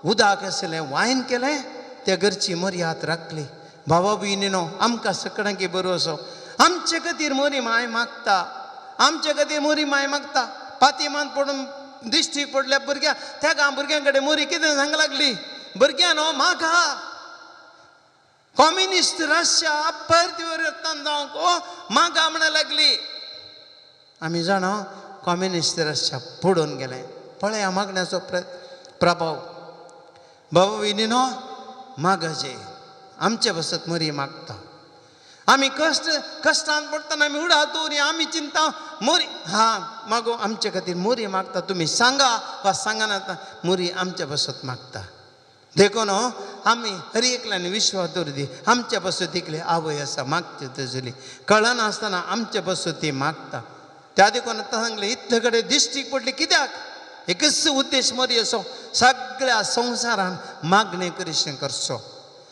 उदक आसलें वायन केलें, त्या घरची मर्याद राखली. बाबा भयणीनो, आमकां सगळ्यांक बरो असो आमचे खातीर मोरी माय मागता, आमचे खातीर मोरी माय मागता. पातीमान पडून दिश्टी पडल्या भुरग्यां, त्या भुरग्यां कडेन मोरी कितें सांग लागली, भुरग्यां न्हू मागा कम्युनिस्ट रशिया परतीवर जावंक मागा म्हणा लागली. आमी जाणा कम्युनिस्ट रशिया पडून गेलें. पळया मागण्याचो प्रभाव. बाबा भयणीनो, मागाचे आमचे बसत मोरी मागता. आमी कश्ट कश्टान पडटना आमी उडा दवरी, आमी चिंता मोरी हा मागो आमचे खातीर मोरी मागता. तुमी सांगा वा सांगना, मोरी आमचे बसत मागता. देखून आमी हर एकल्यान विश्वास दवरी आमचे बसत एकली आवय आसा मागची तसली, कळनासतना आमचे बसत ती मागता. त्या देखून आतां सांगलें, इतले कडेन दिश्टीक पडली कित्याक, एकच उद्देश मोरी असो, सगळ्या संवसारान मागणें करिशें करचो.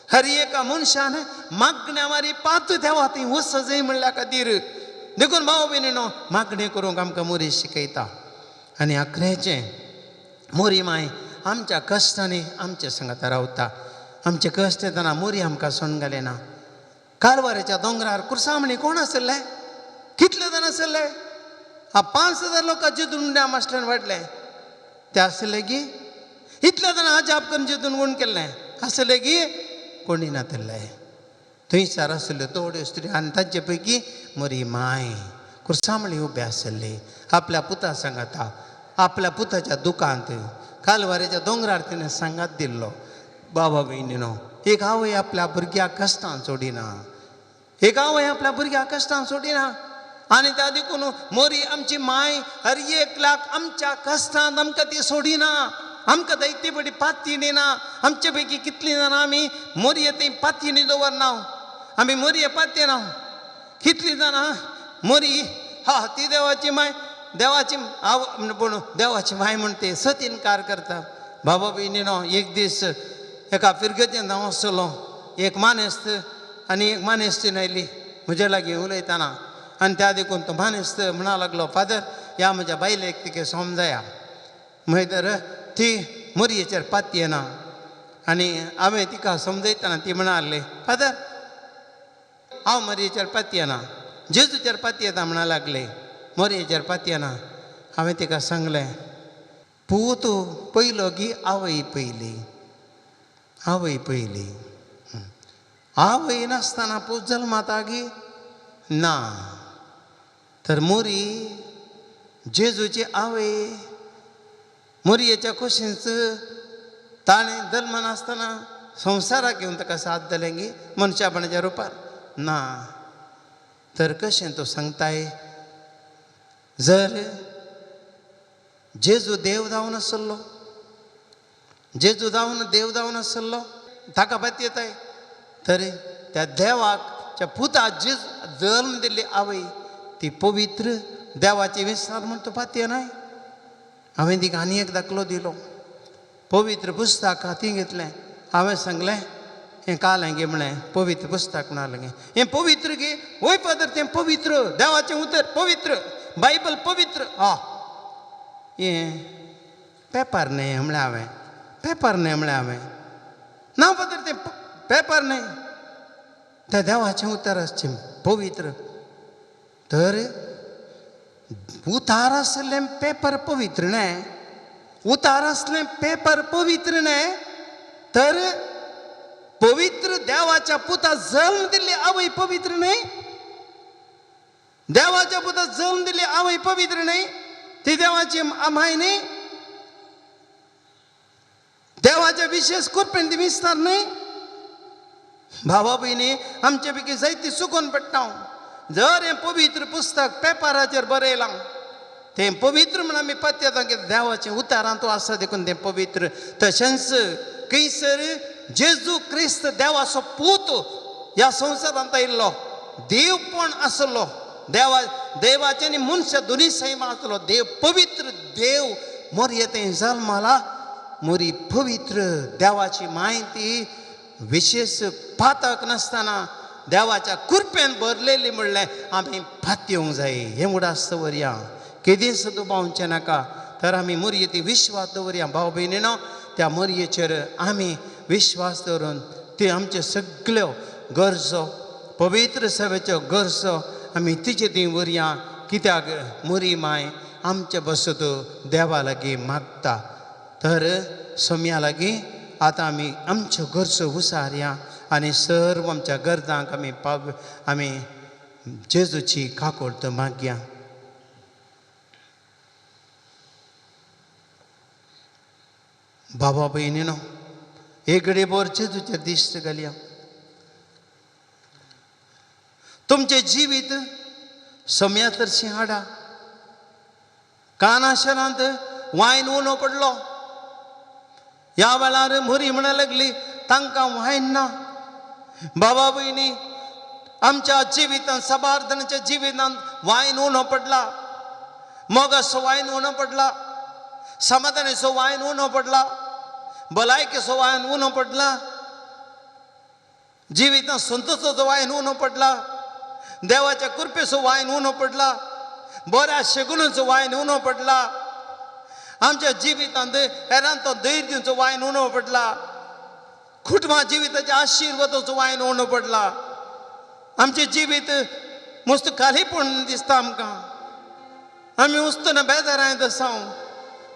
हर एका मनशान मागण्या मारी पात देवा ती वस जाय म्हणल्या खातीर. देखून भाव भयणीनो, मागणें करूंक आमकां मोरी शिकयता. आनी आखरेचें मोरी माय आमच्या कश्टांनी आमच्या सांगाता रावता. आमचे कश्ट येतना मोरी आमकां सोण घाले ना. कारवारेच्या दोंगरार कुर्सामणी कोण आसले, कितले जाण आसले, हा 5000 लोकां जितून डॅम आसल्यान वाडले ते आसले की, इतले जाणां अजाप करून जितून गुण केल्लें आसले की कोणी नातिल्ले. थंयसर आसल्यो थोड्यो स्त्री आनी तांचे पैकी मोरी माय कुर्सामणी उबे आसली आपल्या पुता सांगाता, आपल्या पुताच्या दुकांत कालवारेच्या दोंगरार तिणें सांगात दिल्लो. बाबा भयणीनो, एक आवय आपल्या भुरग्याक कश्टान सोडिना, एक आवय आपल्या भुरग्याक कश्टान सोडिना. आनी त्या देखून मोरी आमची माय हर एक लाख आमच्या कश्टांत आमकां ती सोडिना, आमकां जायते फावटी पाती दिना. आमचे पैकी कितलीं जाणां आमी मोरये थंय पातयेनी दवरना, आमी मोरये पातयेना. कितलीं जाणां मोरी हा ती देवाची माय, देवाची आव पूण देवाची माय म्हण ते सत इनकार करता. बाबा भयणीनो, एक दीस एका फिरगतेन हांव आसलो, एक मानेस्त आनी एक मानेस्तीन आयली म्हजे लागीं उलयतना. आनी त्या देखून तो मानेस्त म्हणा लागलो, फादर ह्या म्हज्या बायलेक तिका समजाया, मागीर तर ती मोरयेचेर पातयेना. आनी हांवें तिका समजयतना ती म्हणाली, फादर हांव मोरयेचेर पातयेना, जेजूचेर पातयेता म्हणा लागले, मोरयेचेर पातयेना. हांवें तिका सांगलें, पूत पयलो गी आवय पयली? आवय पयली. आवय नासतना पूत जल्माता गी? ना. तर मोरी जेजूची आवय, मोरयेच्या कुशींच ताणें जल्मनासतना संवसाराक घेवन ताका साथ दिलें गी मनशापणाच्या रुपार? ना. तर कशें तूं सांगताय? जर जेजू देव जावन आसलो, जेजू जावन देव जावन आसलो, ताका पातयेताय, तर त्या देवाक त्या पुता जेजू जल्म दिल्ली आवय ती पवित्र देवाची विस्तार म्हण तूं पातयेनाय? हांवें तिका आनी एक दाखलो दिलो, पवित्र पुस्तक हातीं घेतलें. हांवें सांगलें, हें काल गे म्हळें, पवित्र पुस्तक म्हणालें गे, हें पवित्र गे? वय फादर, तें पवित्र देवाचें उतर, पवित्र बायबल पवित्र. आ हें पेपर न्हय म्हणलें हांवें, पेपर न्हय म्हणलें हांवें. ना फादर, तें पेपर न्हय, तें देवाचें उतर आसचें पवित्र. तर उतार आसलें पेपर पवित्र न्हय, उतार आसलें पेपर पवित्र न्हय, तर पवित्र देवाच्या पुता जल्म दिल्ली आवय पवित्र न्हय? देवाच्या पुता जल्म दिल्ली आवय पवित्र न्हय? ती देवाची आमाय न्हय? देवाच्या विशेष कृपेन ती विस्तार न्हय? भावा भयणी, आमचे पैकी जायती चुकोन पडटा. जर हें पवित्र पुस्तक पेपराचेर बरयलां तें पवित्र म्हण आमी पत्यता की देवाचें उतारां तूं आसा देखून तें पवित्र. तशेंच खंयसर जेजू क्रिस्त देवाचो पूत ह्या संवसारांत आयिल्लो, देवपण आसलो, देवा देवाचें आनी मनशा दोनूय सैम आसलो, देव पवित्र देव मोरये थंय जल्माला. मोरी पवित्र देवाची म्हायती विशेष पातक नासतना देवाच्या कृपेन भरलेली म्हणलें आमी पातयेवंक जाय. हें उडास दवरया, केदींच दुबावचें नाका. तर आमी मोरये ती विश्वास दवरया. भाव भयणीनो, त्या मोरयेचेर आमी विश्वास दवरून ती आमच्यो सगल्यो गरजो, पवित्र सभेच्यो गरजो आमी तिचे ती व्हरया. कित्याक मोरी माय आमचे बसत देवा लागीं मागता. तर सोम्या लागीं आतां आमी आमच्यो गरजो उसारया आनी सर्व आमच्या गरजांक आमी पाव आमी जेजूची काकोडत मागया. बाबा भयणीनो, एक घडये भर जेजूचे दिश्ट घालया. तुमचें जिवीत सम्या तर्शी हाडा. काना शरांत वायन उणो पडलो. ह्या वेळार मोरी म्हणा लागली तांकां वायन ना. बाबा भयणी, आमच्या जिवितांत साबार जाणांच्या जिवितांत वायन उणो पडला, मोगाचो वायन उणो पडला, समाधानाचो वायन उणो पडला, भलायकेचो वायन उणो पडला, जिवितांत संतोषाचो वायन उणो पडला, देवाच्या कृपेचो वायन उणो पडला, बऱ्या शेगुणाचो वायन उणो पडला, आमच्या जिवितांत हेरांचो धैर्य दिवचो वायन उणो पडला, कुटुंबा जिविताच्या आशिर्वादाचो वायन उणो पडला. आमचें जिवीत मस्त खालीपण दिसता आमकां. आमी उस्तना बेजारांत आसा,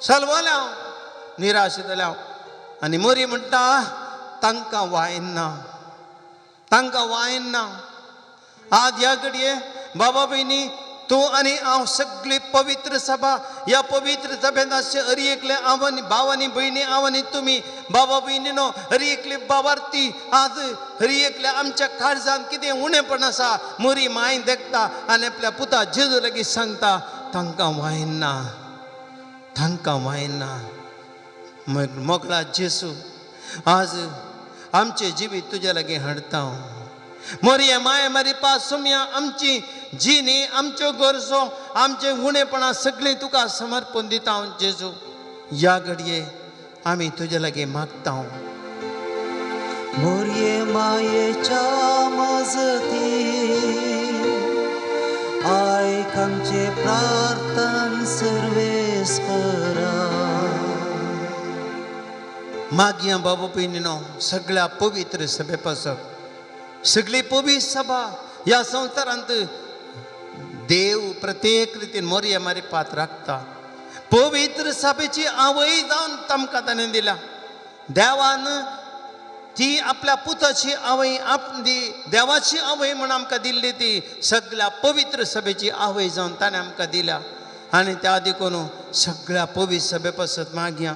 सलवल्या, निराश जाल्या. आनी मोरी म्हणटा तांकां वायन ना, तांकां वायन ना. आज ह्या घडये बाबा भयणी, तूं आनी हांव सगळी पवित्र सभा, ह्या पवित्र सभेंत आसचे हरी एकले हांव आनी भाव आनी भयणी, हांव आनी तुमी बाबा भयणीनो, हरी एकली बाबार्थी आज हरी एकल्या आमच्या काळजांत कितें उणेपण आसा मोरी माय देखता आनी आपल्या पुता जेजू लागीं सांगता तांकां वायन ना, तांकां वायन ना. मोगला जेजू, आज आमचें जिवीत तुज्या लागीं हाडटा. मोरये माय मारी पासुमया आमची जिणी, आमच्यो गरजो, आमचें उणेपणां सगळीं तुका समर्पण दिता हांव जेजू. ह्या घडये आमी तुज्या लागीं मागता. मोरये मायेच्या मजती आयक आमचे प्रार्थन सर्वेस्परा. मागया बाबा भयणीनो, सगळ्या पवित्र सभे पासत, सगळी पवित्र सभा ह्या संवसारांत देव प्रत्येक रितीन मोरये मारिपात राखता. पवित्र सभेची आवय जावन तामकां ताणें दिल्या. देवान ती आपल्या पुताची आवय आपली देवाची आवय म्हूण आमकां दिल्ली ती सगळ्या पवित्र सभेची आवय जावन ताणें आमकां दिल्या. आनी त्या देखून सगळ्या पवित्र सभे पासत मागया.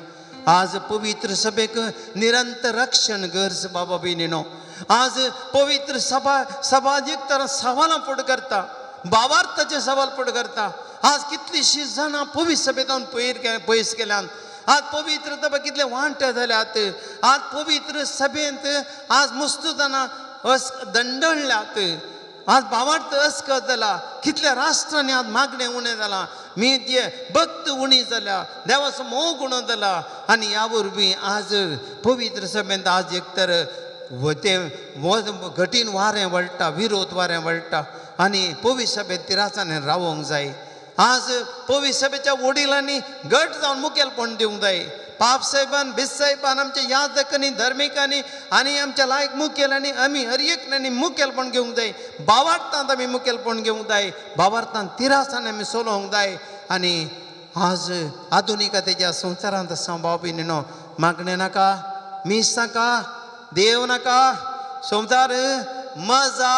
आज पवित्र सभेक निरंतर रक्षण गरज बाबा भयणीनो. आज पवित्र सभा समाजीक तर सवालां फुडें करता, भावार्थाचे सवाल फुडें करता. आज कितलींशीं जाणां पवित्र सभेंत पयर पयस गेल्यान. आज पवित्र सभा कितले वांटे जाल्यात. आज पवित्र सभेंत आज मुस्तू जाणां अस दंडळ्ळ्यात. आज भावार्थ अस्कत जाला. कितल्या राष्ट्रांनी आज मागणें उणें जालां, मी ते भक्त उणी जाल्या, देवाचो मोग उणो जाला. आनी ह्या वरवीं आज पवित्र सभेंत आज एक तर तें घटीन वारें वळटा, विरोध वारें वळटा आनी पवित्र सभेंत तिरासांनी रावोंक जाय. आज पवित्र सभेच्या वडिलांनी घट जावन मुखेलपण दिवंक जाय. पाप साहेबान, बीस साहेबान, आमच्या याजकांनी, धर्मिकांनी आनी आमच्या लायक मुखेलांनी आमी हर एकल्यांनी मुखेलपण घेवंक जाय. भावार्थांत आमी मुखेलपण घेवंक जाय. भावार्थांत तिरासान आमी चलोवंक जाय. आनी आज आधुनिकतेच्या संवसारांत आसा भाव भयणीनो, मागणें नाका, मीस नाका, देव नाका, संवसार मजा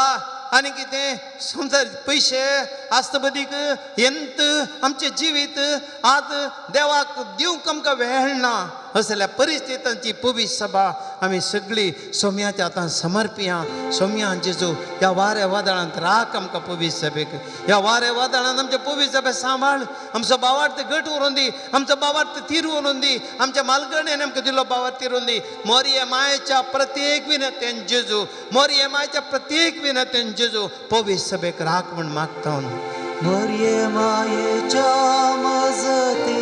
आनी कितें संवसार पयशे आस्तबदीक यंत आमचें जिवीत आज देवाक दिवंक आमकां वेळ ना. असल्या परिस्थितींची पवित्र सभा आमी सगळी सोम्याच्या आतां समर्पिया. सोम्या जेजू ह्या वाऱ्या वादळांत राख आमकां पवित्र सभेक. ह्या वाऱ्या वादळांत आमच्या पवित्र सभे सांबाळ. आमचो भावार्थ घट उरोवन दी, आमचो भावार्थ तीर उरोवन दी, आमच्या मालगण्यान आमकां दिल्लो भावार्थ उरोवन दी. मोरये मायेच्या प्रत्येक विनंतेन जेजू, मोरये मायेच्या प्रत्येक विनंतेन जेजू पवित्र सभेक राख म्हूण मागता. मोरये मायेच्या मजती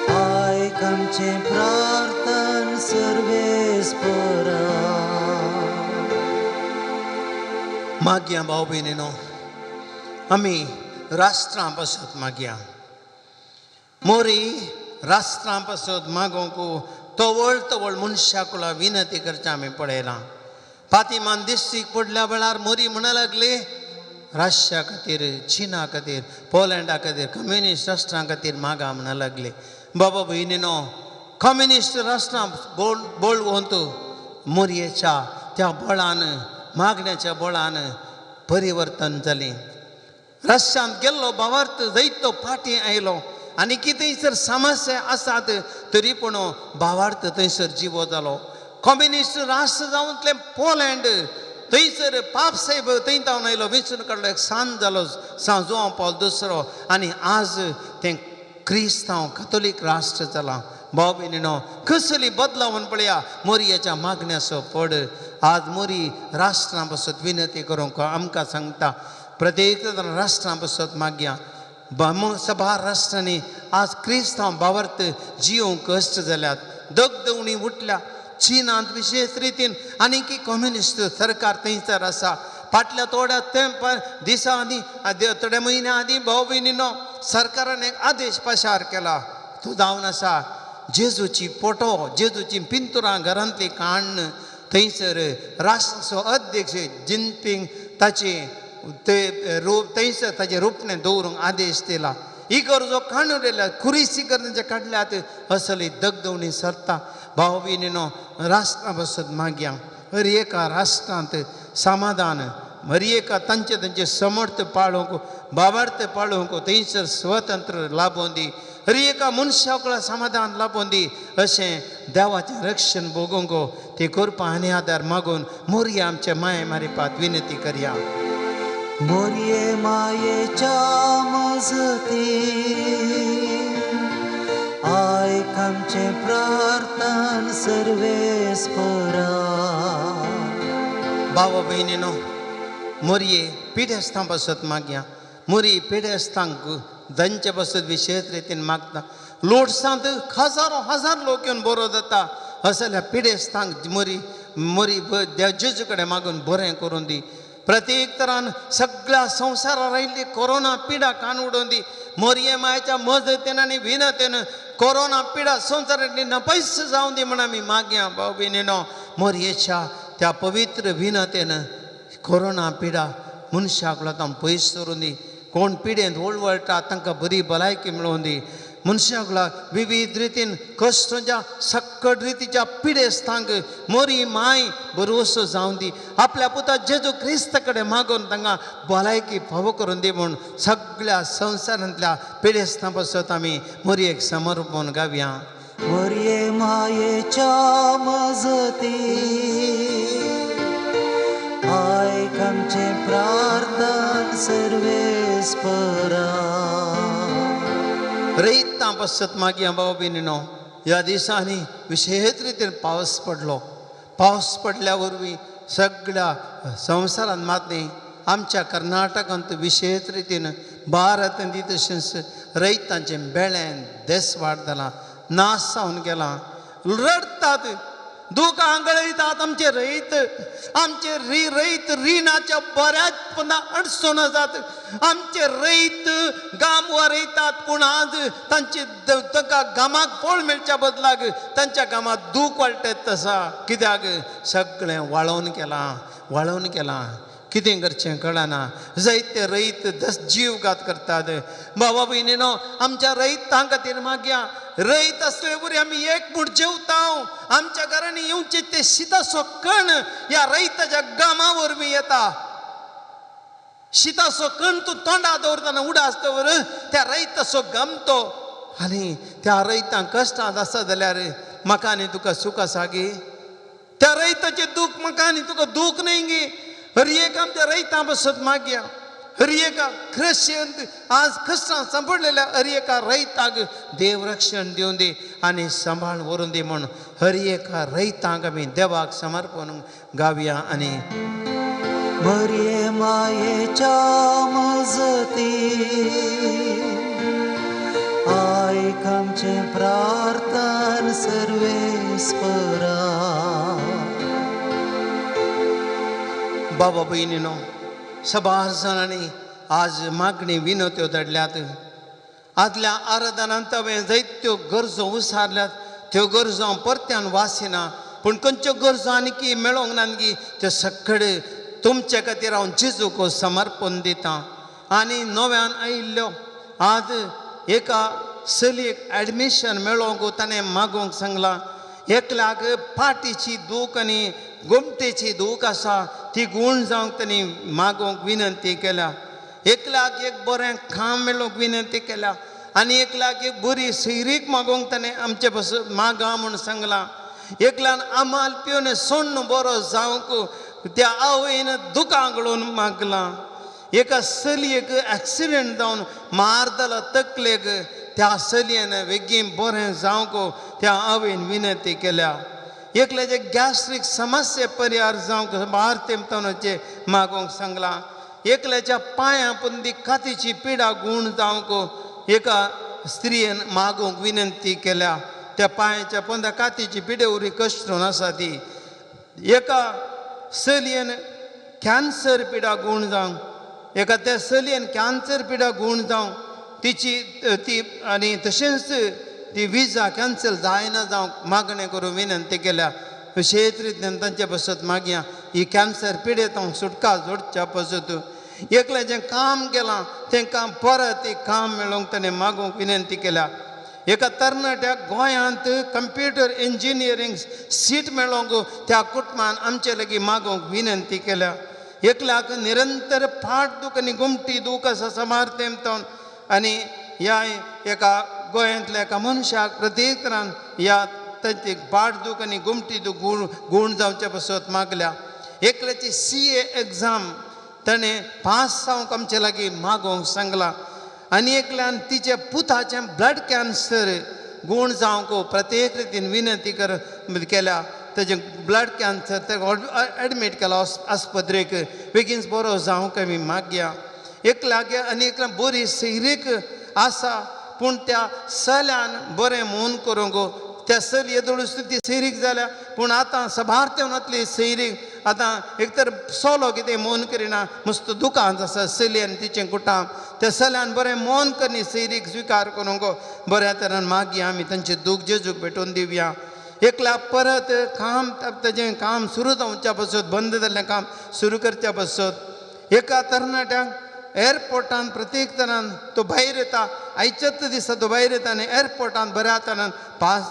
आयक आमचें प्रार्थन सर्वेस्परा. मागया भाव भयणीनो, आमी राष्ट्रां पासत मागया. मोरी राष्ट्रां पासत मागोवंक तवळ तवळ मनशाकुला विनंती करचें आमी पळयलां. फातिमान दिश्टीक पडल्या वेळार मोरी म्हणा लागली, राश्या खातीर, चिना खातीर, पोलंडा खातीर, कम्युनिस्ट राष्ट्रां खातीर मागा म्हणा लागले. बाबा भयणीनो, कम्युनिस्ट राष्ट्रां बोळ बोळवंत मोरयेच्या त्या बळान, मागण्याच्या बळान परिवर्तन जालें. रश्यांत गेल्लो भावार्थ जैतो फाटीं आयलो आनी कितें समस्या आसात तरी पूण भावार्थ थंयसर जिवो जालो. कम्युनिस्ट राष्ट्र जावंतलें पोलँड थंयसर पाप साहेब थंय जावन आयलो, वेंचून काडलो, एक सांत जालो, सांत जुआंव पावल दुसरो. आनी आज तें क्रिस्तांव कथोलीक राष्ट्र जालां. भाव भयणीनो, कसली बदलावून पळया मोरयेच्या मागण्याचो फड. आज मोरी राष्ट्रां पासत विनंती करूंक आमकां सांगता, प्रत्येक राष्ट्रां पासत मागया. सभार राष्ट्रांनी आज क्रिस्तांव भावार्थ जियोंक कश्ट जाल्यात, दगदवणी उठल्या चिनांत विशेश रितीन आनी की कम्युनिस्ट सरकार थंयसर आसा. फाटल्या थोड्या तेंपार दिसां आदीं, थोड्या म्हयन्या आदीं भाव भयणीनो सरकारान एक आदेश पाशार केला, तो जावन आसा जेजूची फोटो, जेजूची पिंतुरां घरांतली काण्ण थंयसर राष्ट्राचो अध्यक्ष जिनपींग ताची ते रूप थंयसर ताचें रुपणें दवरूंक आदेश दिला. इगर्जो काडून उडयल्यात, खुरीस इगर्जांचे काडल्यात, असली दगदवणी सरता. भाव भयणीनो, राष्ट्रां पासत मागया. हर एका राष्ट्रांत समाधान, हर एका तांचे तांचे समर्थ पाळोवंक, भावार्थ पाळोवंक थंयसर स्वतंत्र लाभोवन दी. हर एका मनशाक समाधान लाभोवन दी. अशें देवाचें रक्षण भोगोवंक ते करपा आनी आदार मागून मोरया आमचे माये मारिपात विनंती करया. मोरये मायेच्या मजती आयक आमचें प्रार्थन सर्वेस्परा. भावा भयणीनो, मोरये पिडेस्तां पासत मागया. मोरी पिडेस्तांक जांचे पासत विशेश रितीन मागता. लोटसांत हजारो हजार लोक येवन बरो जाता. असल्या पिडेस्तांक मोरी मोरी जेजू कडेन मागून बरें करून दी. प्रत्येक तरान सगळ्या संवसारार आयिल्ली कोरोना पिडा कान उडोवन दी. मोरये मायच्या मजतीन आनी विनतेन कोरोना पिडा संवसारांतली नपयस जावं दी म्हण आमी मागया. भाव भयणीनो, मोरयेच्या त्या पवित्र विनतेन कोरोना पिडा मनशाक लागून पयस दवरून दी. कोण पिडेंत वळवळटा तांकां बरी भलायकी मेळोवन दी. मनशाक विविध रितीन कश्टांच्या सक्कड रितीच्या पिडेस्तांक मोरी माय बरोसो जावन दी. आपल्या पुता जेजू क्रिस्ता कडेन मागून तांकां भलायकी फावो करून दी म्हूण सगळ्या संवसारांतल्या पिडेस्तां पासत आमी मोरयेक समर्पण गावया. मोरये मायेच्या मजती आयक आमचें प्रार्थन सर्वेस्परा. रयतां पासत मागया भाव भयणीनो, ह्या दिसांनी विशेश रितीन पावस पडलो. पावस पडल्या वरवीं सगळ्या संवसारांत मात न्ही, आमच्या कर्नाटकांत विशेश रितीन भारतांत तशेंच रयतांचें बेळें देसवाड जाला, नाश जावन गेला. रडटात, दुकां गळयतात आमचे रयत. आमचे री रयत रिणाच्या बऱ्याच पदा अडचण जात. आमचे रयत गाम वरयतात, पूण आज तांचे तांकां गामाक फळ मेळच्या बदलाक तांच्या गामात दूख वाडटात तसा. कित्याक सगळें वाळोवन केलां, वाळोवन केलां. कितें करचें कळना. जायते रयत दस जीवघात करतात. बाबा भयणीनो, आमच्या रयतां खातीर मागया. रयत आसले वरी आमी एक मूठ जेवता. आमच्या घरांनी येवचे ते शिताचो कण ह्या रयताच्या गामा वरवीं येता. शिताचो कण तूं तोंडा दवरतना उडास दवर त्या रयताचो गमतो. आनी त्या रयतांक कश्टांत आसा जाल्यार म्हाका आनी तुका सूख आसा गी? त्या रयताचें दूख म्हाका आनी तुका दूख न्हय गी? हर एक आमच्या रयतां पासत मागया. हर एका ख्रिश्चन आज क्रिस्तांव सांपडलेल्या हर एका रयताक देव रक्षण दिवन दी आनी सांबाळ व्हरून दी म्हूण हर एका रयतांक आमी देवाक समर्पण गावया. आनी मोरये मायेच्या मजती आयक आमचें प्रार्थन सर्वेस्परा. बाबा भयणीनो, सबार जाणांनी आज मागणी विनवत्यो धाडल्यात. आदल्या आराधनांत हांवें जायत्यो गरजो उसारल्यात. त्यो गरजो हांव परत्यान वासिना, पूण खंयच्यो गरजो आनी मेळोंक ना गी त्यो सगळे तुमचे खातीर हांव जेजूक समर्पण दितां. आनी नव्यान आयिल्ल्यो आज एका चलयेक एडमिशन मेळोवंक ताणें मागूंक सांगलां. एकल्याक पाटीची दूख आनी गोमटेची दूख आसा, ती गूण जावंक तांणी मागूंक विनंती केल्या. एकल्याक एक बरें काम मेळोवंक विनंती केल्या. आनी एकल्याक एक बरी सैरीक मागोवंक ताणें आमचे पासून मागा म्हूण सांगलां. एकल्यान आमाल पिवन सोण्ण बरो जावंक त्या आवयन दुकां गळोवन मागलां. एका चलयेक एक्सिडंट जावन मार जालो तकलेक, त्या चलयेन बेगीन बरें जावंक त्या आवयन विनंती केल्या. एकल्याचे गॅस्ट्रीक समस्या परिहार जावंक भार तेमतानाचे मागोवंक सांगलां. एकल्याच्या पांयां पुंदी कातीची पिडा गूण जावंक एका स्त्रियेन मागोवंक विनंती केल्या. त्या पांयाच्या पोंदा कातीची पिडे उरी कश्टून आसा ती. एका चलयेन कॅन्सर पिडा गूण जावंक, एका त्या चलयेन कॅन्सर पिडा गूण जावंक तिची ती आनी तशेंच ती विजा कॅन्सल जायना जावंक मागणें करून विनंती केल्या. विशेश रितीन तांचे पासत मागया ही कॅन्सर पिडेत हांव सुटका जोडच्या पासत. एकलें जें काम केलां तें काम परत एक काम मेळोवंक ताणें मागूंक विनंती केल्या. एका तरणाट्याक गोंयांत कंप्युटर इंजिनियरींग सीट मेळोवंक त्या कुटुंबान आमचे लागीं मागूंक विनंती केल्या. एकल्याक निरंतर फाट दूख आनी गोमटी दूख आसा समार तेमतावन आनी ह्या एका गोंयांतल्या एका मनशाक प्रत्येक तरान ह्या तांची पाट दूख आनी गोमटी दूख गूण गूण जावचे पासत मागल्या. एकल्याची CA exam ताणें पास जावंक आमचे लागीं मागोवंक सांगलां. आनी एकल्यान तिच्या पुताचें ब्लड कॅन्सर गूण जावंक प्रत्येक रितीन विनंती कर केल्या. तेजें ब्लड कॅन्सर ताका एडमीट केला आस्पत्रेक, बेगीन बरो जावंक आमी मागया. एकल्याक आनी एकल्या बरी सैरीक आसा, पूण त्या चल्यान बरें मोन करूंक त्या चली येदोळूच ती सैरीक जाल्या, पूण आतां सभार तेवनातली सैरीक आतां एक तर सोलो कितें मोन करिना, मस्त दुकान आसा चली आनी तिचें कुटाम. त्या चल्यान बरें मोन करनी सैरीक स्विकार करूंक बऱ्या तरान मागया आमी तांचें दूख जेजूक भेटोवन दिवया. एकल्या परत काम ताजें काम सुरू जावच्या पासत बंद जाल्लें काम सुरू करच्या पासत. एका तरणाट्यांक एअरपोर्टान प्रत्येक तरान तो भायर येता, आयच्याच दिसा तो भायर येता आनी एअरपोर्टान बऱ्या तरान पास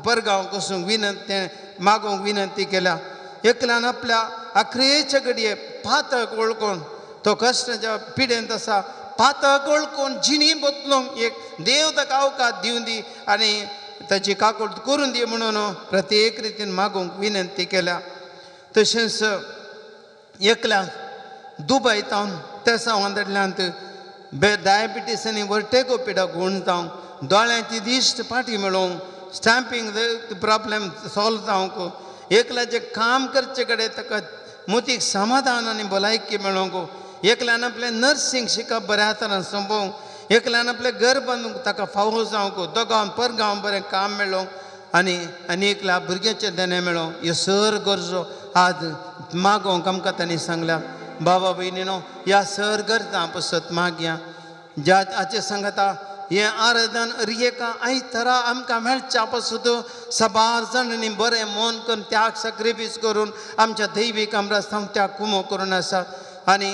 बरगांव वचूंक विनंती मागोवंक विनंती केल्या. एकल्यान आपल्या आखरेच्या घडये पातक वळखून तो कश्टाच्या पिडेंत आसा, पातक वळखून जिणी बदलूंक एक देव ताका अवकाश दिवन दी आनी ताची काकूट करून दी म्हणून प्रत्येक रितीन मागूंक विनंती केल्या. तशेंच एकल्या दुबय तावन तेसांव धाडल्यांत डायबिटीस आनी वर्टेगो पिडा गूण जावंक, दोळ्यांची दिश्ट फाटी मेळोवंक, स्टॅम्पींग प्रॉब्लेम सॉल्व जावंक, एकल्याचें काम करचे कडेन ताका मोतीक समाधान आनी भलायकी मेळोवंक, एकल्यान आपलें नर्सींग शिकप बऱ्या तरान सोंपोवंक, एकल्यान आपलें घर बांदूंक ताका फावो जावंक, दोगांव परगांव बरें काम मेळोवंक आनी आनी एकल्या भुरग्याचें देणें मेळोवंक, ह्यो सर गरजो आज मागोवंक आमकां तांणी सांगल्या. बाबा भयणीनो, ह्या सर गरजां पसत मागया. ज्या हाचे सांगता हें आराधन एका आयतारा आमकां मेळच्या पासून साबार जाणांनी बरें मन करून त्याग सॅक्रिफीस करून आमच्या दैवीक आमरास त्या कुमो करून आसा आनी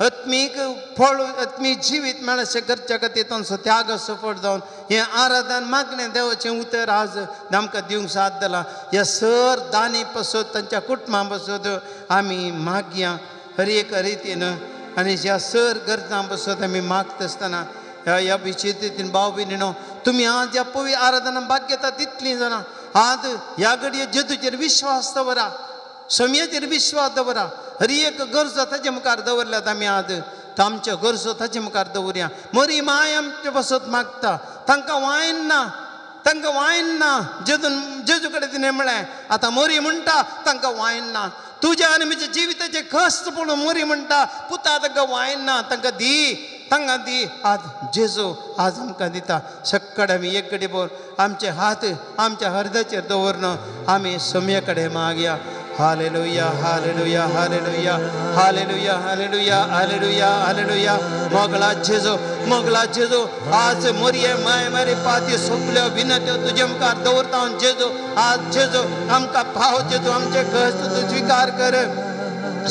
आत्मीक फळ आत्मीक जिवीत मेळशें करच्या खातीर तांचो त्याग सफळ जावन हें आराधन मागणें देवाचें उतर आज आमकां दिवंक साथ दिलां. ह्या सर दानी पासत तांच्या कुटुंबा पासत आमी मागया हर एक रितीन आनी ह्या सर गरजां पासत आमी मागता आसतना ह्या विचित्रीन भाव भयणीनो, तुमी आज ह्या पवी आराधना भाग घेता तितलीं जाणां आज ह्या घडये जेजूचेर विश्वास दवरा, समयाचेर विश्वास दवरा. हर एक गरजो ताचे मुखार दवरल्यात आमी आज आमच्यो गरजो ताचे मुखार दवरया. मरी माय आमचे पासत मागता, तांकां वायन ना, तांकां वायन ना. जेजून जेजू कडेन तिणें म्हळें आतां मोरी म्हणटा तांकां वायन ना, तुज्या आनी म्हज्या जिविताचें कश्ट पळोवन मोरी म्हणटा पुता तांकां वायन ना, तांकां दी, तांकां दी. आज जेजू आज आमकां दिता. सक्कड आमी एक कडेन भर आमचे हात आमच्या हर्दाचेर दवरन आमी सम्या कडेन मागया. Hallelujah, hallelujah, hallelujah, hallelujah, hallelujah, hallelujah, hallelujah. Mogla जेजू, मोगला जेजू, आज मोरये माय मारी पाती सगल्यो विनत्यो तुजे मुखार दवरता हांव जेजू. आज जेजू आमकां पाव जेजू, आमचे कश्ट तूं स्विकार कर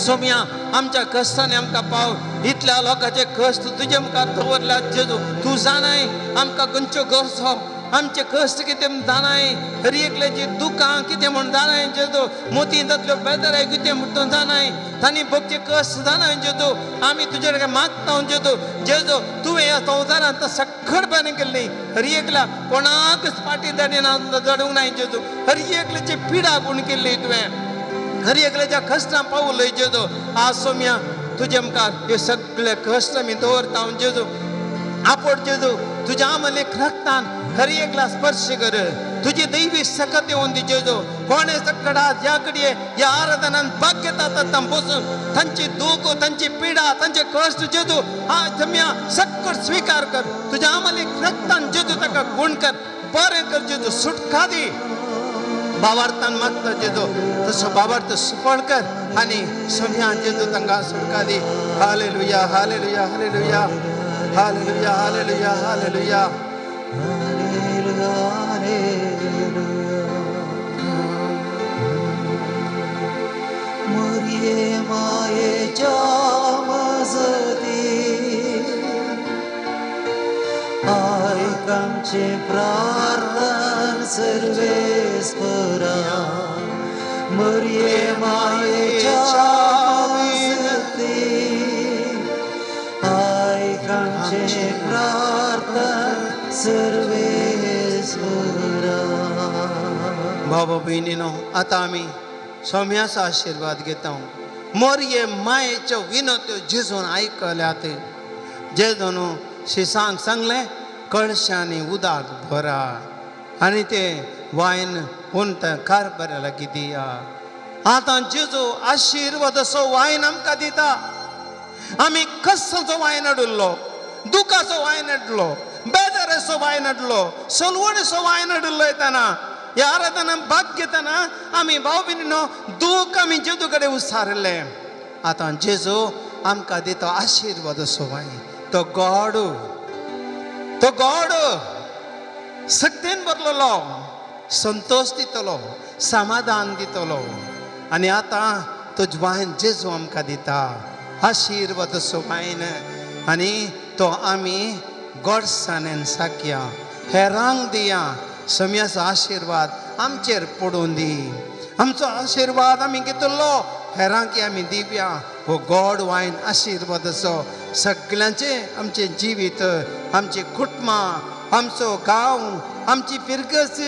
सोम्या, आमच्या कश्टांनी आमकां पाव. इतल्या लोकांचे कश्ट तुजे मुखार दवरल्यात जेजू, तूं जाणाय आमकां खंयच्यो गरजो, आमचे कश्ट कितें म्हूण जाणाय, हर एकल्याची दुकां कितें म्हूण जाणाय जेजू, मोती जातल्यो बेदराय कितें म्हूण तूं जाणाय, तांणी भोगचे कश्ट जाणाय जेजू. आमी तुजे कडेन मागता जेजू. जेजू तुवें ह्या संवसारांत सक्कड बरें केल्ली, हर एकल्या कोणाकच फाटी धाडिना धाडूंक नाय जेजू, हर एकल्याची पिडा गुण केल्ली तुवें, हर एकल्याच्या कश्टां पावलय जेजू. आज सोम्या तुजे मुखार हे सगळे कश्ट आमी दवरता जेजू. आपोट जेजू तुज्या आमलेक रक्तान हर एकला स्पर्श कर, तुजी दैवी सकत येवन दी जेजू. कोणे सकडा ज्या कडये ह्या आराधनान भाग घेता तां बसून तांची दूख, तांची पिडा, तांचे कश्ट जेजू हा जम्या सक्कड स्विकार कर. तुज्या आमलेक रक्तान जेजू ताका गुण कर, बरें कर जेजू, सुटका दी. बाबार्थान मागता जेजू तसो बाबार्थ सुफळ कर आनी सम्या जेजू तांकां सुटका दी. Hallelujah, hallelujah, hallelujah, hallelujah, hallelujah, hallelujah. मरिये मायेच्या मजती आयक आमचें प्रार्थन सर्वेस्परा. मरिये मायेच्या मजती आयक आमचें प्रार्थन सर्वेस्परा. बाबा भयणीनो, आतां आमी सोम्याचो आशिर्वाद घेता. मोरये मायेच्यो विनोत्यो जेजून आयकल्यात. जेजून शिसांक सांगलें कळशांनी उदक भरा आनी तें वायन उंत कारभारा लागीं दिया. आतां जेजू आशिर्वाद असो वायन आमकां दिता. आमी कसो वायन हाडिल्लो, दुखाचो वायन हाडलो, बेजाराचो वायन हाडलो, सलवणीचो वायन हाडिल्लो. येतना ह्या आराधना भाग घेतना आमी भाव भयणीनो दूख आमी जेजू कडेन उसारलें. आतां जेजू आमकां दिता आशिर्वाद असो वायन. तो गॉड, तो गॉड सक्तेन भरलेलो, संतोश दितलो, समाधान दितलो. आनी आतां तुज वायन जेजू आमकां दिता आशिर्वादाचो वायन आनी तो आमी गोडसाणेन साकया, हेरांक दिया. सम्याचो आशिर्वाद आमचेर पडून दी. आमचो आशिर्वाद आमी घेतलो हेरांक आमी दिवया. हो गॉड वायन आशिर्वादाचो सगळ्यांचें आमचें जिवीत, आमचें कुटुंबां, आमचो गांव, आमची फिरगज,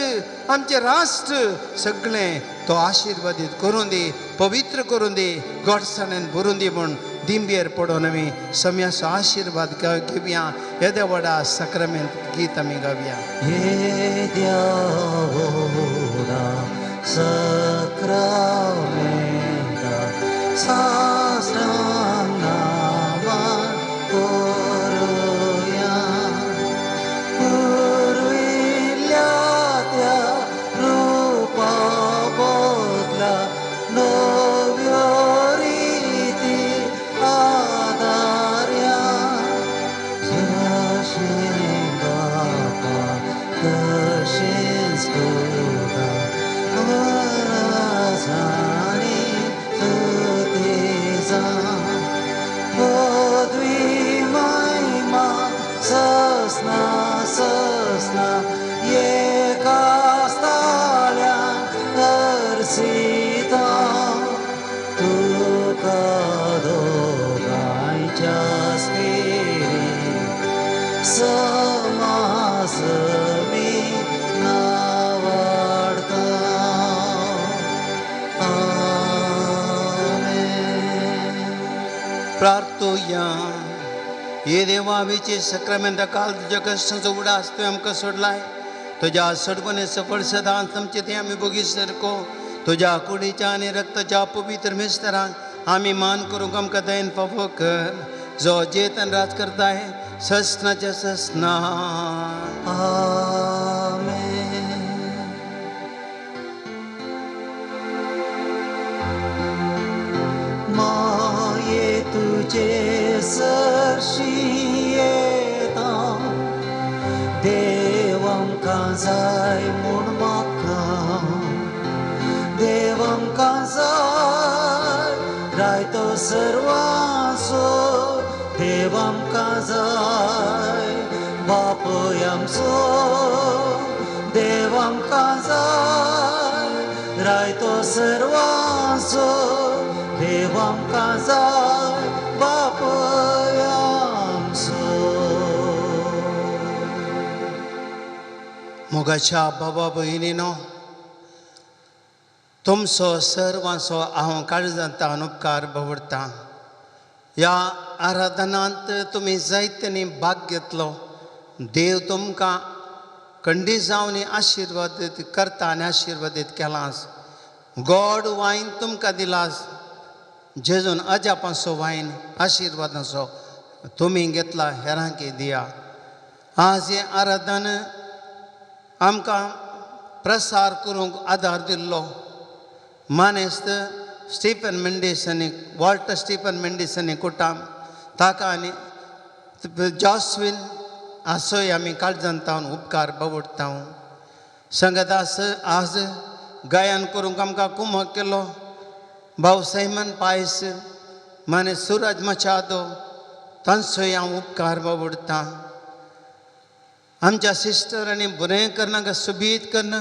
आमचें राष्ट्र सगळें तो आशिर्वादीत करून दी, पवित्र करून दी, गोडसाणेन भरून दी म्हूण दिंबेर पडून आमी सम्याचो आशिर्वाद घेवया. येद्या व्हडा साक्रामेंत गीत आमी गावया. येद्या व्हडा साक्रामेंता साश्टांग नांवान करुया, पुर्विल्ल्या त्या रुपा बदला नव्यो रिती आदार्या, जशें बापा तशेंच पुता वरसांनी तुतेजा, पदवी महिमा ससना ससना एका स्थाल्यान अर्सिता, तुका दोगांयच्या स्पिरीत समासमी नावाडता. आमेन. प्रार्थुया. हे देवा, आवेचे साक्रामेंता काल तुज्या कश्टांचो उडास तुवें आमकां सोडलाय. तुज्या सडवणेचो फळ सदांच आमचे ते आमी भोगी सारको तुज्या कुडीच्या आनी रक्ताच्या पवित्र मिस्तरांक आमी मान करूंक आमकां दयेन फावो कर, जो जेतन राज करताय ससनाच्या ससना. आमेन. माये तुजे सरशी येता, देव आमकां जाय म्हूण म्हाका, देव आमकां जाय रायतो सर्वांचो, देव आमकां जाय बापूय आमचो, देव आमकां जाय रायतो सर्वांचो, देव आमकां जाय बापूय आमचो. मोगाच्या बाबा भयणीनो, तुमचो सर्वांचो हांव काळजांत उपकार दवरतां. ह्या आराधनांत तुमी जायत्यांनी भाग घेतलो. देव तुमकां खंडीत जावन आशिर्वादीत करता आनी आशिर्वादीत केलां. गॉड वायन तुमकां दिलास, जेजून अजापांचो वायन आशिर्वादाचो तुमी घेतला, हेरांक दिया. आज हें आराधन आमकां प्रसार करूंक आदार दिल्लो मानेस्त स्टीफन मेंडीस आनी वॉल्टर स्टीफन मेंडीस आनी कुटाम ताका आनी जॉस्विन आसोय आमी काळजांत उपकार बावडटा. संगदास आज गायन करूंक आमकां कुमक केलो भाव सैमन पायस माने सुरज मचादो तांचोय हांव उपकार बावडटा. आमच्या सिस्टर आनी बरें करनाका सुबीत कन्न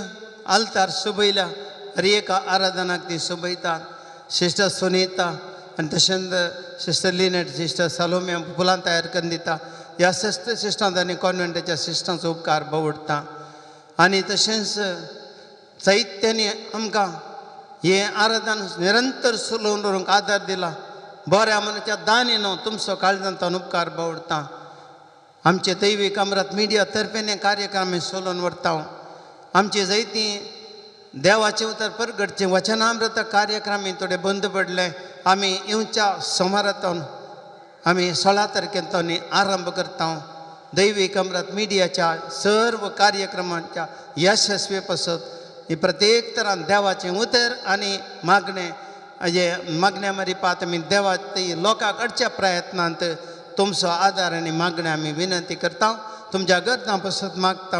आल्तार सोबयल्या हर एका आराधनाक ती सोबयतात. सिस्टर सुनीता आनी तशेंच सिस्टर लिनेट, सिस्टर सालोमी फुलां तयार करून दिता. ह्या सिस्टरांत आनी कॉन्वेंटाच्या सिस्टरांचो उपकार बावडटा. आनी तशेंच चैत्यांनी आमकां हें आराधन निरंतर चलोवन दवरूंक आदार दिला. बऱ्या मनाच्या दानी न्हू तुमचो काळजांत उपकार बावडटा. आमचे दैवीक अमरात मिडिया तर्फेने कार्यक्रम चलोवन व्हरता. आमची जायतीं देवाचें उतर परगटचें वचनामृत कार्यक्रम थोडे बंद पडले. आमी येवच्या सोमारांतून आमी 16 तारखेंतून आरंभ करता. दैवीक अमरात मिडियाच्या सर्व कार्यक्रमांच्या यशस्वी पासत ही प्रत्येक तरान देवाचें उतर आनी मागणें हे मागण्या मारिपात आमी देवा ती लोकां कडच्या प्रयत्नांत तुमचो आदार आनी मागणें आमी विनंती करता. तुमच्या गरजां पासत मागता.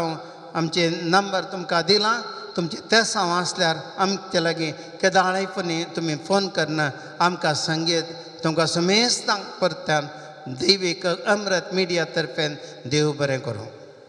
आमचे नंबर तुमकां दिला. तुमचे तेसांव आसल्यार आमचे लागीं केदाळाय फुनी तुमी फोन करना आमकां सांगयत. तुमकां समेस्तांक परत्यान दैवीक अमृत मिडिया तर्फेन देव बरें करूं.